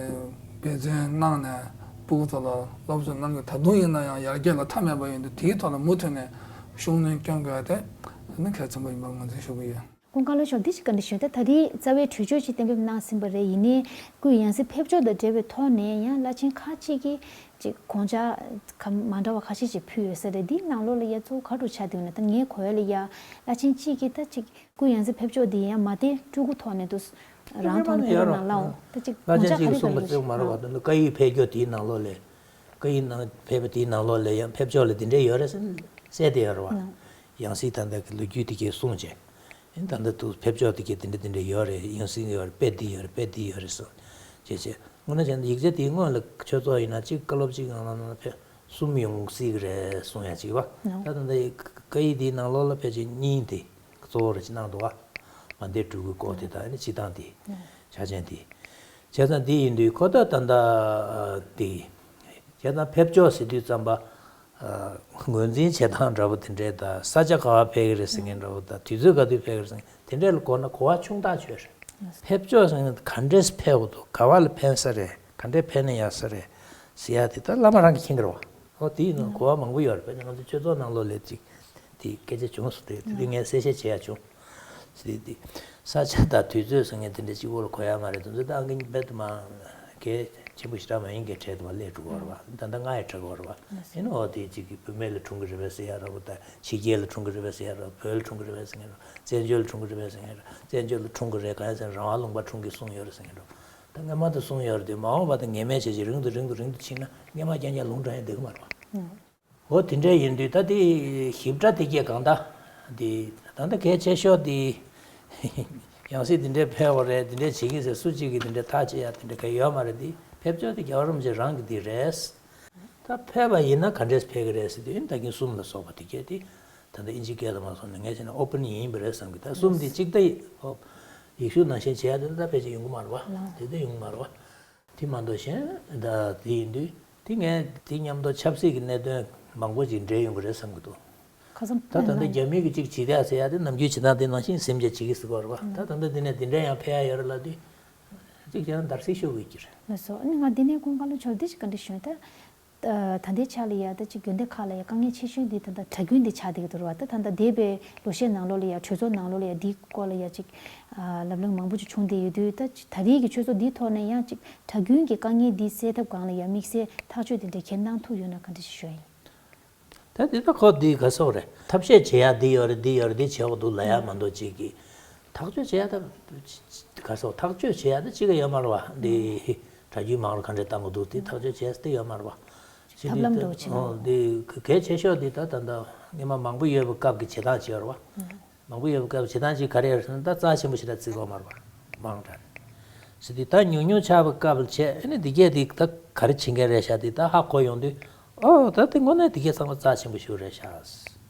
བརྩོན་གནང་ནས་ སྤུ་གུ་ཚོ་ལ་སློབ་སྦྱོང་གནང་གི། ད་དུང་ཡིན་ན་ཡང་ཡར་རྒྱས་ལ་མཐའ་མེད་པ་ཡིན་དུས། དེའི་ཐོག་ལ་མུ་མཐུད་ནས་ཤུགས་སྣོན་སྐྱོན་དགོས་ཡ་དེ་ནི་གལ་ཆེན་པོ་ཡིན་པར་ངོས་འཛིན་ཞུ་གི་ཡོད། ཀུན་དགའ་ལོ་མཆོག་འདི་ཞིག་བཀའ་འདྲི་ཞུ། ད་ད་རེས་རྩ་བའི་གྲོས་ཆོད་ཅིག་གཏན་འབེབས་གནང་ཟིན་པ་རེད། ཡིན་ནའི་སྐུའི་ཡང་སྲིད་ཕེབས་ཕྱོགས་དང་འབྲེལ་བའི་ཐོག་ནས་ཡང་བླ་ཆེན་ཁག་ཅིག་གིས་ཅིག་དགོངས་འཆར་ཁ་མ་འདྲ་བ་ཁ་ཤས་ཅིག་ཕུལ་ཡོད་ས་རེད། འདིའི་ནང་ལོགས་ལ་ཡ་གཙོ་བོ་ག་རུ་ཆགས་འདུག་ན། ད་ངའི་གོ་ཡ་ལ་ཡ་བླ་ཆེན་གཅིག་གིས་ད་ཅིག་སྐུའི་ཡང་སྲིད་ཕེབས་ཕྱོགས་འདི་ཡང་མ་བསྟན་སྤྲུལ་སྐུ་ཐོག་ནས་འདུག་རང་མཐོང་ཕེབས་ནང་ལའོ། ད་ཅིག་བླ་ཆེན་གཅིག་གིས་གསུངས་པ་ཅིག་མ་རེད་བ། ད་ནི་བཀའ་ཡིག་ཕེབས་རྒྱུ་དེའི་ནང་ལོགས་ལས། བཀའ་ཡིག་ནང་ཕེབས་པ་དེའི་ནང་ལོགས་ལ་ཡང་ཕེབས་ཕྱོགས་ལ་དེ་འདྲས་ཡོད་རེད་ཟེར་གསལ་བསྡད་ཡོད་རེད་བ། ཡང་སྲིད་ད་ལྟ་གི་ལོ་རྒྱུས་དེ་གས་གསུངས་བྱས། ཨེ་ད་ལྟ་དུ་ཕེབས་ཕྱོགས་དེ་གས་དེ་འདྲས་དེ་འདྲས་ཡོད་རེད། ཡང་སྲིད་ཡོད་རེད། དཔེ་འདི་ཡོད་རེད། དཔེ་འདི་ཡོད་རེད་གསུངས་བྱས་བྱས། དངོས་གནས་བྱས་ན་ཡིག་ཆ་དེའི་སྔོན་ལ་ཆོས་ཚོགས་ཡིན་ན་གཅིག་བཀའ་སློབ་གཅིག་ནང་ལ་ནང་ལ་ཕེབས་གསུམ་ཡོང་སྲིད་གི་རེད་གསུང་ཡ་གཅིག་བ། ད་ད་ལྟ་བཀའ་ཡིག་དེའི་ནང་ལོགས་ལ་ཕལ་ཆེར་གཉིས་དེ་གཙོ་བོ་རེ་ཅིག་གནང་འདུག་བ། མ་འདས་སྤྲུལ་སྐུའི་སྐོར་དེ་དང་ཨ་ནི་སྤྱི་བཏང་དེ། ཆ་ཅན་དེ། བྱས་ཙང་དེ་ཡིན་དུས་ཁོ་ད་ད་ལྟ་དེ། བྱས་ཙང་ཕེབས་ཕྱོགས་ཟེར་དུས་ཙམ་པ། ངོས་འཛིན་བྱེད་སྟངས་འདྲ་པོ་དེ་འདྲས་དང་། ས་ཆ་ག་བ་ཕེབས་ཀྱི་རེད་ཟེར་མཁན་འདྲ་པོ་དང་། དུས་ཚོད་ག་དུས་ཕེབས་ཀྱི་རེད་ཟེར་མཁན་དེ་འདྲས་ལ་གོ་ན་གོ་བ་ཆུང་ཐག་ཆོད་རེད། ཕེབས་ཕྱོགས་ཟེར་མཁན་ག་འདྲས་ཕེབས་དགོས་འདུག་ག་བ་ལ་ཕན་ས་རེད། ག་འདྲས་ཕན་ན་ཡག་ས་རེད་ཟེར་ཡ་དེ་ད་བླ་མ་རང་གིས་མཁྱེན་གྱི་རེད་བ། ཨོ་དེ་ཡིན་ན་གོ་བ་མང་པོ་ཡོད་རེད། དཔེར་ན་ང་ཚོ་ཆོས་ཚོགས་ནང་ལོགས་ལ་ཅིག་དེ་སྐད་ཆ་བྱུང་སོང་། དེ་དེ་ངས་གསལ་བཤད་བྱེད་ཡ་བྱུང་། དེ་དེ་ས་ཆ་དང་དུས་ཚོད་ཟེར་མཁན་དེ་འདྲ་གཅིག་པོ་ལ་གོ་ཡ་མ་རེད། དེ་ཚོ་ད་ཨང་ཀི་རྦད་དེ་མ་གལ་ཆེན་པོ་ཞེ་དྲག་མ་ཡིན་གྱི་གྲས་དེ་བ་སླེབས་འགྲོ་གི་རེད་བ། ད་ལྟ་ང་ཡི་གྲས་གོ་རེད་བ། ཡིན་ནའི་འོ་དེ་གཅིག་གི་བུད་མེད་ལ་འཁྲུངས་གི་རེད་པས་ཟེར་ཡ་འདྲ་པོ་དང་། ཕྱི་རྒྱལ་ལ་འཁྲུངས་གི་རེད་པས་ཟེར་ཡ་འདྲ། བོད་ལ་འཁྲུངས་གི་རེད་པས་ཟེར་མཁན་འདྲ། བཙན་བྱོལ་ལ་འཁྲུངས་གི་རེད་པས་ཟེར་མཁན་འདྲ། བཙན་བྱོལ་ལ་འཁྲུངས་གི་རེད། གང་ཡིན་ཟེར་ན་རང་དབང་ལུང་པར་འཁྲུངས་གི་གསུངས་ཡོད་རེད་ཟེར་མཁན་འདྲ། ད་སྔོན་མ་དེ་གསུངས་ཡོད་རེད་དེ། མ་འོངས་པ་དེ་ངེས་མེད་བྱས་བྱས་རིང་དུ་རིང་དུ་རིང་དུ་ཕྱིན་ན་སྔོན་མ་རྐྱང་རྐྱང་ལུང་དྲངས་ཡ་བསྡད་གི་མ་རེད་བ། འོ་དེ་འདྲ་ཡིན་དུས་ད་དེ་ཞིབ་ཕྲ་དེ་གས་གང་ལྟར་དེ་ད་ལྟ་གལ་ཆེ་ཤོས་དེ་ཡང་སྲིད་དེ་འདྲས་ཕེབས་པ་རེད། དེ་འདྲས་བྱེད་ཀྱི་ཟེར་སུ་གཅིག་གིས་དེ་འདྲས་ཐག་བཅད་ཡ་དེ་འདྲས་གས་ཡོད་མ་རེད། དེ་ཕེབས་ཕྱོགས་དེ་རྒྱལ་བ་རིན་པོ་ཆེ་རང་གི་དེ་རེད། ད་ཕེབས་པ་ཡིན་ན་ག་འདྲས་ཕེབས་ཀྱི་རེད་ཟེར་དུས། ད་གིན་གསུམ་ལ་སོགས་པ་དེ་གས་དེ་ད་ལྟ་ཨིན་ཇི་སྐད་དུ་མ་སོང་ནས་ངས་བྱས་ན་ཨོ་པན་ཡིན་པ་རེད་བསམ་གི། ད་གསུམ་དེ་གཅིག་ད་ཡི་ཨོ་ཡེ་ཤུ་ནང་བཞིན་བྱེད་ཡ་དེ་ད་ཕལ་ཆེར་ཡོང་གི་མ་རེད་བ། དེ་ད་ཡོང་གི་མ་རེད་བ། དེ་མ་གཏོགས་གཞན་ད་དེ་ཡིན་དུས་དེ་ངས་དེ་མཉམ་དུ་ཆབ་སྲིད་ཀྱི་གནད་དོན་མང་པོ་ཅིག་འབྲེལ་ཡོང་གི་རེད་བསམ་གྱི་འདུག་ཁ་སང་ད་ད་ལྟ་རྒྱ་མི་གི་ཅིག་བྱེད་ཡ་ཟེར་ཡ་དེ་ནམ་རྒྱུན་བྱེད་སྟངས་དེ་ནང་བཞིན་ཟིན་བྱས་བྱེད་ཀྱི་ཟེར་གོ་རེད་བ། ད་ད་ལྟ་དེ་ནས་དེ་འདྲ་ཡང་ཕེབས་ཡ་ཡོད་རེད་ལབ་དུས་ཅིག་ཀྱང་འདར་སིག་ཤོར་གི་ཡོད་ཀྱི་རེད། ལགས་སོ། ཨ་ནི་ང་འདི་ནས་ཀུན་དགའ་ལོ་མཆོག་འདི་ཞིག་བཀའ་འདྲི་ཞུ་ན། ད་ད་ལྟའི་ཆ་ལ་ཡ་ད་ཅིག་དགོན་སྡེ་ཁག་ལ་ཡ་དཀའ་ངལ་ཆེ་ཤོས་འདི་ད་ལྟ་གྲྭ་རྒྱུན་འདི་ཆགས་བསྡད་ཀྱི་འདུག་རེད་བ། ད་ད་ལྟ་འདས་པའི་ལོ་ཤས་ནང་ལོགས་ལ་ཡ་གྲོས་ཚོགས་ནང་ལོགས་ལ་ཡ་འདིའི་སྐོར་ལ་ཡ་ཅིག་ལབ་གླེང་མང་པོ་ཅིག་བྱུང་བསྡད་ཡོད་དུས། ད་ད་རེས་ཀྱི་ཆོས་ཚོགས་འདིའི་ཐོག་ནས་ཡང་ཅིག་གྲྭ་རྒྱུན་གྱི་དཀའ་ངལ་འདི་སེལ་ཐབས་སྒང་ལ་ཡ་དམིགས་བསལ་ཐག་གཅོད་དེ་འདྲ་གལ་གནང་ཐུབ་ཡོད་ན་བཀའ་འདྲི་ཞུ་ཡ་ཡིན། ད་དེ་ད་ཁོ་འདི་ག་སོག་རེད། ཐབས་ཤེས་བྱེད་ཡ་འདི་ཡོད་རེད། འདི་ཡོད་རེད། འདི་བྱེད་དགོས་འདུག་ལབ་ཡ་མ་གཏོགས་ཅིག་གི་ཐག་གཅོད་བྱེད་ཡ་ད་ག་སོག་ཐག་གཅོད་བྱེད་ཡ་ད་ཅིག་ཡོད་མ་རེད་བ། འདི་གྲྭ་རྒྱུན་མང་རུ་ག་འདྲས་བཏང་དགོས་འདུག་དེ་ཐག་གཅོད་བྱེད་ཡ་ད་ཡོད་མ་རེད་བ། ཅིག་ཐབས་ལམ་འདྲ་བོ་བྱེད་ན། འདི་གལ་ཆེ་ཤོས་འདི་ད་ད་ད་སྔོན་མ་མང་པོ་ཡོད་པའི་སྐབས་ཀྱི་བྱེད་སྟངས་ཅིག་ཡོད་རེད་བ། མང་པོ་ཡོད་པའི་སྐབས་བྱེད་སྟངས་ཅིག་ག་རེ་ཡོད་ཟེར་ན། ད་རྩ་ཆེན་པོ་ཞེ་དྲག་བརྩི་དགོས་མ་རེད་པ། མང་དྲགས་ཟེར་དུས་ད་ཉུང་ཉུང་ཆགས་པའི་སྐབས་ལ་བྱས། ཨ་ནི་འདི་གས་འདི་ད་ག་རེ་བྱེད་མཁན་རེད་ཤག་འདི་ད་ཧ་གོ་ཡོང་དུས། ཨོ་ད་དེ་དངོས་གནས་འདི་གས་ཚང་མ་རྩ་ཆེན་པོ་ཞིག་རེད་ཤག་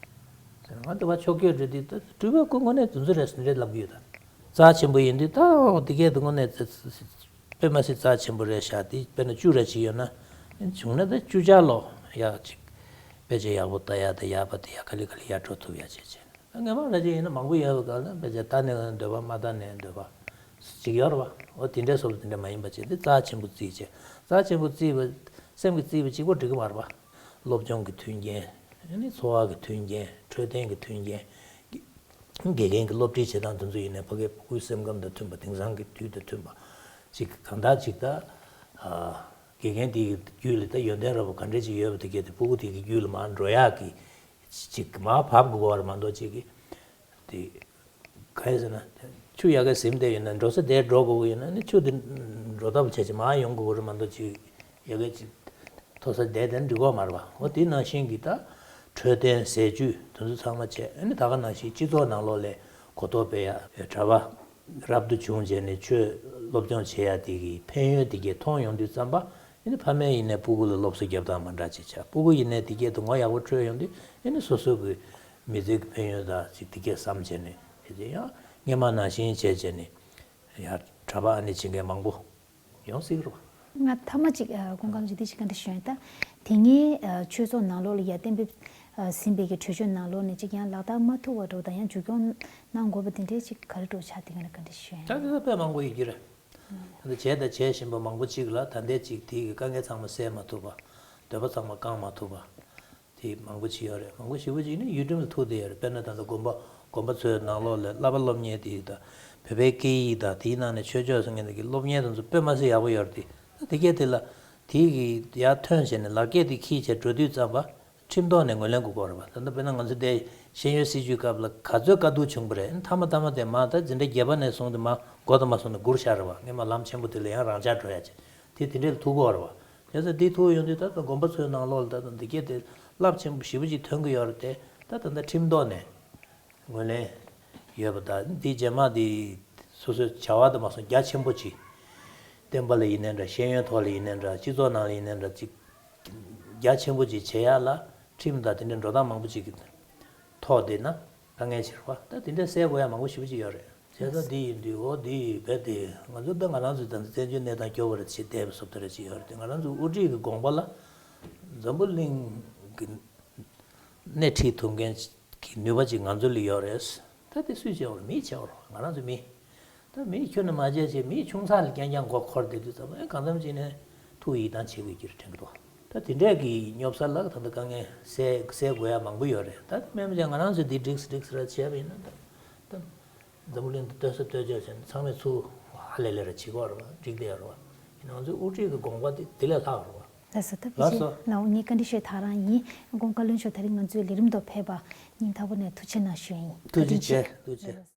ཟེར། ང་འདི་བ་ཕྱོགས་སྐྱོད་འགྲོ་དུས་ད་སྤྲུལ་པའི་སྐུ་དངོས་གནས་དེ་ཚོ་རེད་ཟེར་འདྲ་ལབ་ཀྱི་ཡོད། ད་རྩ་ཆེན་པོ་ཡིན་དུས་ད་ཨོ་འདི་གས་འདི་དངོས་གནས་དཔེ་མ་སྲིད་རྩ་ཆེན་པོ་རེད་ཤག་འདི་དཔེར་ན་བཅུ་རེ་ཅིག་ཡོད་ན། བྱུང་ན་ད་བཅུ་ཆ་ལོ་ཡག་ཅིག་དཔེ་ཆ་ཡག་པོ་ལྟ་ཡ་ད་ཡག་པ་དེ་ཡ་ག་ལེ་ག་ལེ་ཡར་འགྲོ་ཐུབ་ཡ་བྱེད་བྱེད། སྔོན་མ་ལ་ཅིག་ཡིན་ན་མང་པོ་ཡོད་པའི་སྐབས་ལ་དཔེ་ཆ་ལྟ་ནས་འདོད་པ་མ་ལྟ་ནས་འདོད་པ་ཅིག་ཡོད་རེད་བ། འོ་དེ་འདྲའི་བཟོ་འདྲ་དེ་འདྲ་མ་ཡིན་པ་བྱས་ཏེ་རྩ་ཆེན་པོ་བརྩིས་བྱས། རྩ་ཆེན་པོ་བརྩིས་པ་སེམས་ཀྱིས་བརྩིས་པ་གཅིག་པོ་འགྲིག་གི་མ་རེད་བ། སློབ་སྦྱོང་གི་མཐུན་རྐྱེན། ཨ་ནི་འཚོ་བ་གི་མཐུན་རྐྱེན། འཕྲོད་བསྟེན་གྱི་མཐུན་རྐྱེན། དགེ་རྒན་གྱི་སློབ་ཁྲིད་བྱེད་སྟངས་དེ་ཚོ་ཡིན་ནའི་ཕ་གིའི་ཕྲུ་གུའི་སེམས་ཁམས་དང་མཐུན་པ། དེང་སང་གི་དུས་དང་མཐུན་པ་ཅིག་གང་ལྟར་ཅིག་ད་དགེ་རྒན་དེའི་རྒྱུད་ལ་ད་ཡོན་ཏན་རབ་པོ་ག་འདྲས་ཅིག་ཡོད་པ་དེ་གས་དེ་ཕྲུ་གུ་དེ་གི་རྒྱུད་ལ་མར་འགྲོ་ཡག་གི་ཅིག་མར་བབས་དགོས་པ་རེད་མ་གཏོགས་ཅིག་གི་དེ་ག་རེ་ཟེར་ན། ཆུ་ཡ་གིར་ཟིན་བསྡད་ཡོད་ན་འགྲོ་ས་དེར་འགྲོ་དགོས་ཀྱི་ཡོད་ན་ནི་ཆུ་དེ་འགྲོ་ཐབས་བྱས་ཅིག་མར་ཡོང་དགོས་ཀྱི་རེད་མ་གཏོགས་ཅིག་ཡ་གིར་ཅིག་མཐོ་ས་བསྡད་དེ་འགྲིག་གི་མ་རེད་བ། འོ་དེ་ནང་བཞིན་གྱི་ད་འཕྲོད་བསྟེན་ཟས་བཅུད་དེ་ཚོ་ཚང་མ་བྱས། ཨ་ནི་ད་ག་ནང་བཞིན་སྤྱི་ཚོགས་ནང་ལོགས་ལ་གོ་རྟོགས་སྤེལ་ཡ། གྲྭ་པ་རབ་ཏུ་བྱུང་བྱས་ནས་ཆོས་སློབ་སྦྱོང་བྱེད་ཡ་དེ་གི་ཕན་ཡོན་དེ་གས་མཐོང་ཡོང་དུས་ཙམ་པ། ཨ་ནི་ཕ་མས་ཡིན་ནའི་ཕྲུ་གུ་ལ་སློབ་གསོ་རྒྱབ་སྟངས་མ་འདྲ་ཅིག་བྱ། ཕྲུ་གུ་ཡིན་ནའི་དེ་གས་དེ་ངོ་ཡག་པོ་འཕྲོད་ཡོང་དུས། ཨ་ནི་སོ་སོ་གི་མི་ཚེ་གི་ཕན་ཡོན་དང་ཅིག་དེ་གས་བསམ་བྱས་ནས། དེ་ཚོ་ཡང་སྔོན་མ་ནང་བཞིན་བྱས་བྱས་ནས་ཡང་གྲྭ་པ་ཨ་ནི་བྱེད་མཁན་མང་པོ་ཡོང་སྲིད་རོ། ང་ཐ་མ་ཅིག་ཨ་ཀུན་དགའ་ལོ་མཆོག་འདི་ཅིག་བཀའ་འདྲི་ཞུ་ཡིན། ད་དེ་སྔའི་ཨ་ཆོས་ཚོགས་ནང་ལོགས་ལ་ཡ་གཏན་འབེབས་ཨ་ཟིན་པའི་གི་གྲོས་ཆོད་ནང་ལོགས་ནས་ཅིག་ཡང་ལག་བསྟར་མ་ཐུབ་པ་འདྲ་བོ་དང་། ཡང་མཇུག་སྐྱོང་གནང་དགོས་པ་དེ་འདྲའི་ཅིག་ག་རེ་འདྲ་བོ་ཆགས་དེ་ག་ནས་བཀའ་འདྲི་ཞུ་ཡིན། ད་དེ་ད་དཔེ་མང་པོ་ཡོད་ཀྱི་རེད། ད་ལྟ་བྱས་དང་བྱེད་བཞིན་པ་མང་པོ་ཅིག་ལ་ད་ལྟའི་ཅིག་དེའི་གི་དཀའ་ངལ་ཚང་མ་སེལ་མ་ཐུབ་པ། འདོད་པ་ཚང་མ་བསྐང་མ་ཐུབ་པ། དེ་མང་པོ་ཅིག་ཡོད་རེད། མང་པོ་ཞེ་པོ་ཅིག་ནི་ཡུལ་ཁྲིམས་ལ་ཐུག་བསྡད་ཡོད་རེད། དཔེར་ན་ད་ལྟ་དགོན་པ་དགོན་པ་ཚོའི་ནང་ལོགས་ལ་བསླབ་པ་སློབ་གཉེར་དེ་དང་བོད་པའི་སྐད་ཡིག་དང་དེའི་ནང་ནས་ཆོས་ཕྱོགས་སུ་ངེས་ཀྱི་སློབ་གཉེར་དང་ཚོ་དཔེ་མ་སྲིད་ཡག་པོ་ཡོད་རེད། དེ་དེ་གས་དེ་ལ་དེའི་གི་ཡར་ཐོན་བྱས་ནས་ལག་སྐྱེས་དེ་འཁྱེར་བྱས་འགྲོ་དུས་ཙམ་པ། ཁྲིམས་ཐོག་ནས་ངོས་ལེན་དགོས་ཀྱི་རེད་པ། ད་ལྟ་དཔེར་ན་ང་ཚོ་འདི་ཤེས་ཡོན་སྲིད་བྱུས་སྐབས་ལ་ག་ཚོད་དཀའ་སྡུག་བྱུང་པ་རེད། མཐའ་མ་མཐའ་མ་དེ་མ་ད་འཛིན་གྲྭ་བརྒྱད་པ་ནས་བཟུང་སྟེ་མ་འགོ་དང་མ་སོང་ནས་སྒུར་བཞག་རེད་པ། སྔོན་མ་ལམ་ཆེན་པོ་དེ་ལ་ཡང་རང་འཇགས་འགྲོ་ཡ་བྱས། དེ་དེ་འདྲས་ལ་ཐུག་གི་རེད་པ། བྱས་ཙང་འདི་ཐུག་ཡོང་དུས་ད་ལྟ་དགོན་པ་ཚོའི་ནང་ལོགས་ལ་ད་ལྟ་འདི་སྐད་དེ་རླབས་ཆེན་པོ་ཞེ་པོ་ཅིག་ཐོན་གྱི་ཡོད་རེད་དེ། ད་ད་ལྟ་ཁྲིམས་ཐོག་ནས་ངོས་ལེན་ཡོད་པ་དང་། འདི་རྗེས་མ་འདི་སོ་སོའི་བྱ་བ་དང་མ་སོང་རྒྱ་ཆེན་པོ་ཅིག་བསྟན་པ་ལ་ཡིན་ནའི་འདྲ། ཤེས་ཡོན་ཐོག་ལ་ཡིན་ནའི་འདྲ། སྤྱི་ཚོགས་ནང་ལ་ཡིན་ནའི་འདྲ། ཅིག་རྒྱ་ཆེན་པོ་ཅིག་བྱེད་ཡག་ལ་ཁྲིམས་དང་དེ་འདྲའི་འགྲོ་སྟངས་མང་པོ་ཅིག་གི་ཐོག་དེ་ན་དཀའ་ངལ་ཆེ་རེད་པ། ད་དེ་འདྲ་སེལ་དགོས་ཡ་མང་པོ་ཞེ་པོ་ཅིག་ཡོད་རེད། བྱས་ཙང་འདི་ཡིན་དུས་འོ་འདི་རྦད་དེ་ང་ཚོ་ད་ང་རང་ཚོའི་ད་ལྟ་བཙན་བྱོལ་གནས་སྟངས་སྐྱོ་བོ་རེད་ཅེས་བསྡད་པའི་བཟོ་ལྟ་རེ་ཅིག་ཡོད་རེད་དེ། ང་རང་ཚོའི་དབུ་ཁྲིད་ཀྱི་དགོངས་པ་ལ་འཛམ་བུ་གླིང་གི་སྣེ་ཁྲིད་ཐུབ་མཁན་གྱི་ནུས་པ་ཅིག་ང་ཚོ་ལ་ཡོད་རེད། ད་དེ་སུས་བྱེད་དགོས་རེད། མིས་བྱེད་དགོས་རེད། ང་རང་ཚོ་མི། ད་མིས་ཁྱོན་ནས་མ་བྱས་བྱས་མིས་ཆུང་ཚགས་ལ་རྐྱང་རྐྱང་མགོ་འཁོར་བསྡད་དུས་ཙམ་པ་ཨེ་གང་འཚམ་ཅིག་ནས་ཐུགས་ཡིད་ཐང་ཆད་དགོས་ཀྱི་རེད་དྲན་གྱི་འདུག་ད་དེ་འདྲས་ཀྱི་སྙོབ་ས་ལ་ད་ལྟ་དཀའ་ངལ་སེལ་སེལ་དགོས་ཡ་མང་པོ་ཡོད་རེད། ད་དེ་མིན་པ་བྱས་ང་རང་ཚོས་འདི་འགྲིགས་སེ་འགྲིགས་སེ་ར་བྱས་པ་ཡིན་ན་ད་ད་འཛམ་བུ་གླིང་དུ་སྟོན་ས་སྟོན་ཆོག་བྱས་ནས་ཚང་མས་ཚུར་ཧ་ལས་ལས་ར་བྱེད་ཀྱི་ཡོད་རེད་པ། འགྲིག་བསྡད་ཡོད་རེད་པ། ཡིན་ནའང་ང་ཚོའི་དབུ་ཁྲིད་ཀྱི་དགོངས་པ་དེ་དེ་ལས་ལྷག་རེད་པ། ལགས་སོ། ད་ཕལ་ལགས་ཆེར་སོ། ལགས་འོ། ངས་བཀའ་འདྲི་ཞུ་ཡ་ད་རང་ཡིན། ཀོང་ཀ་བློན་མཆོག་དེ་རིང་ང་ཚོའི་ལས་རིམ་དུ་ཕེབས་པ་སྙིང་ཐག་པ་ནས་ཐུགས་རྗེ་གནང་ཞུ་ཡ་ཡིན། ཐུགས་རྗེ་བཀའ་དྲིན་ཆེ། ཆེ། ཐུགས་རྗེ་ཆེ།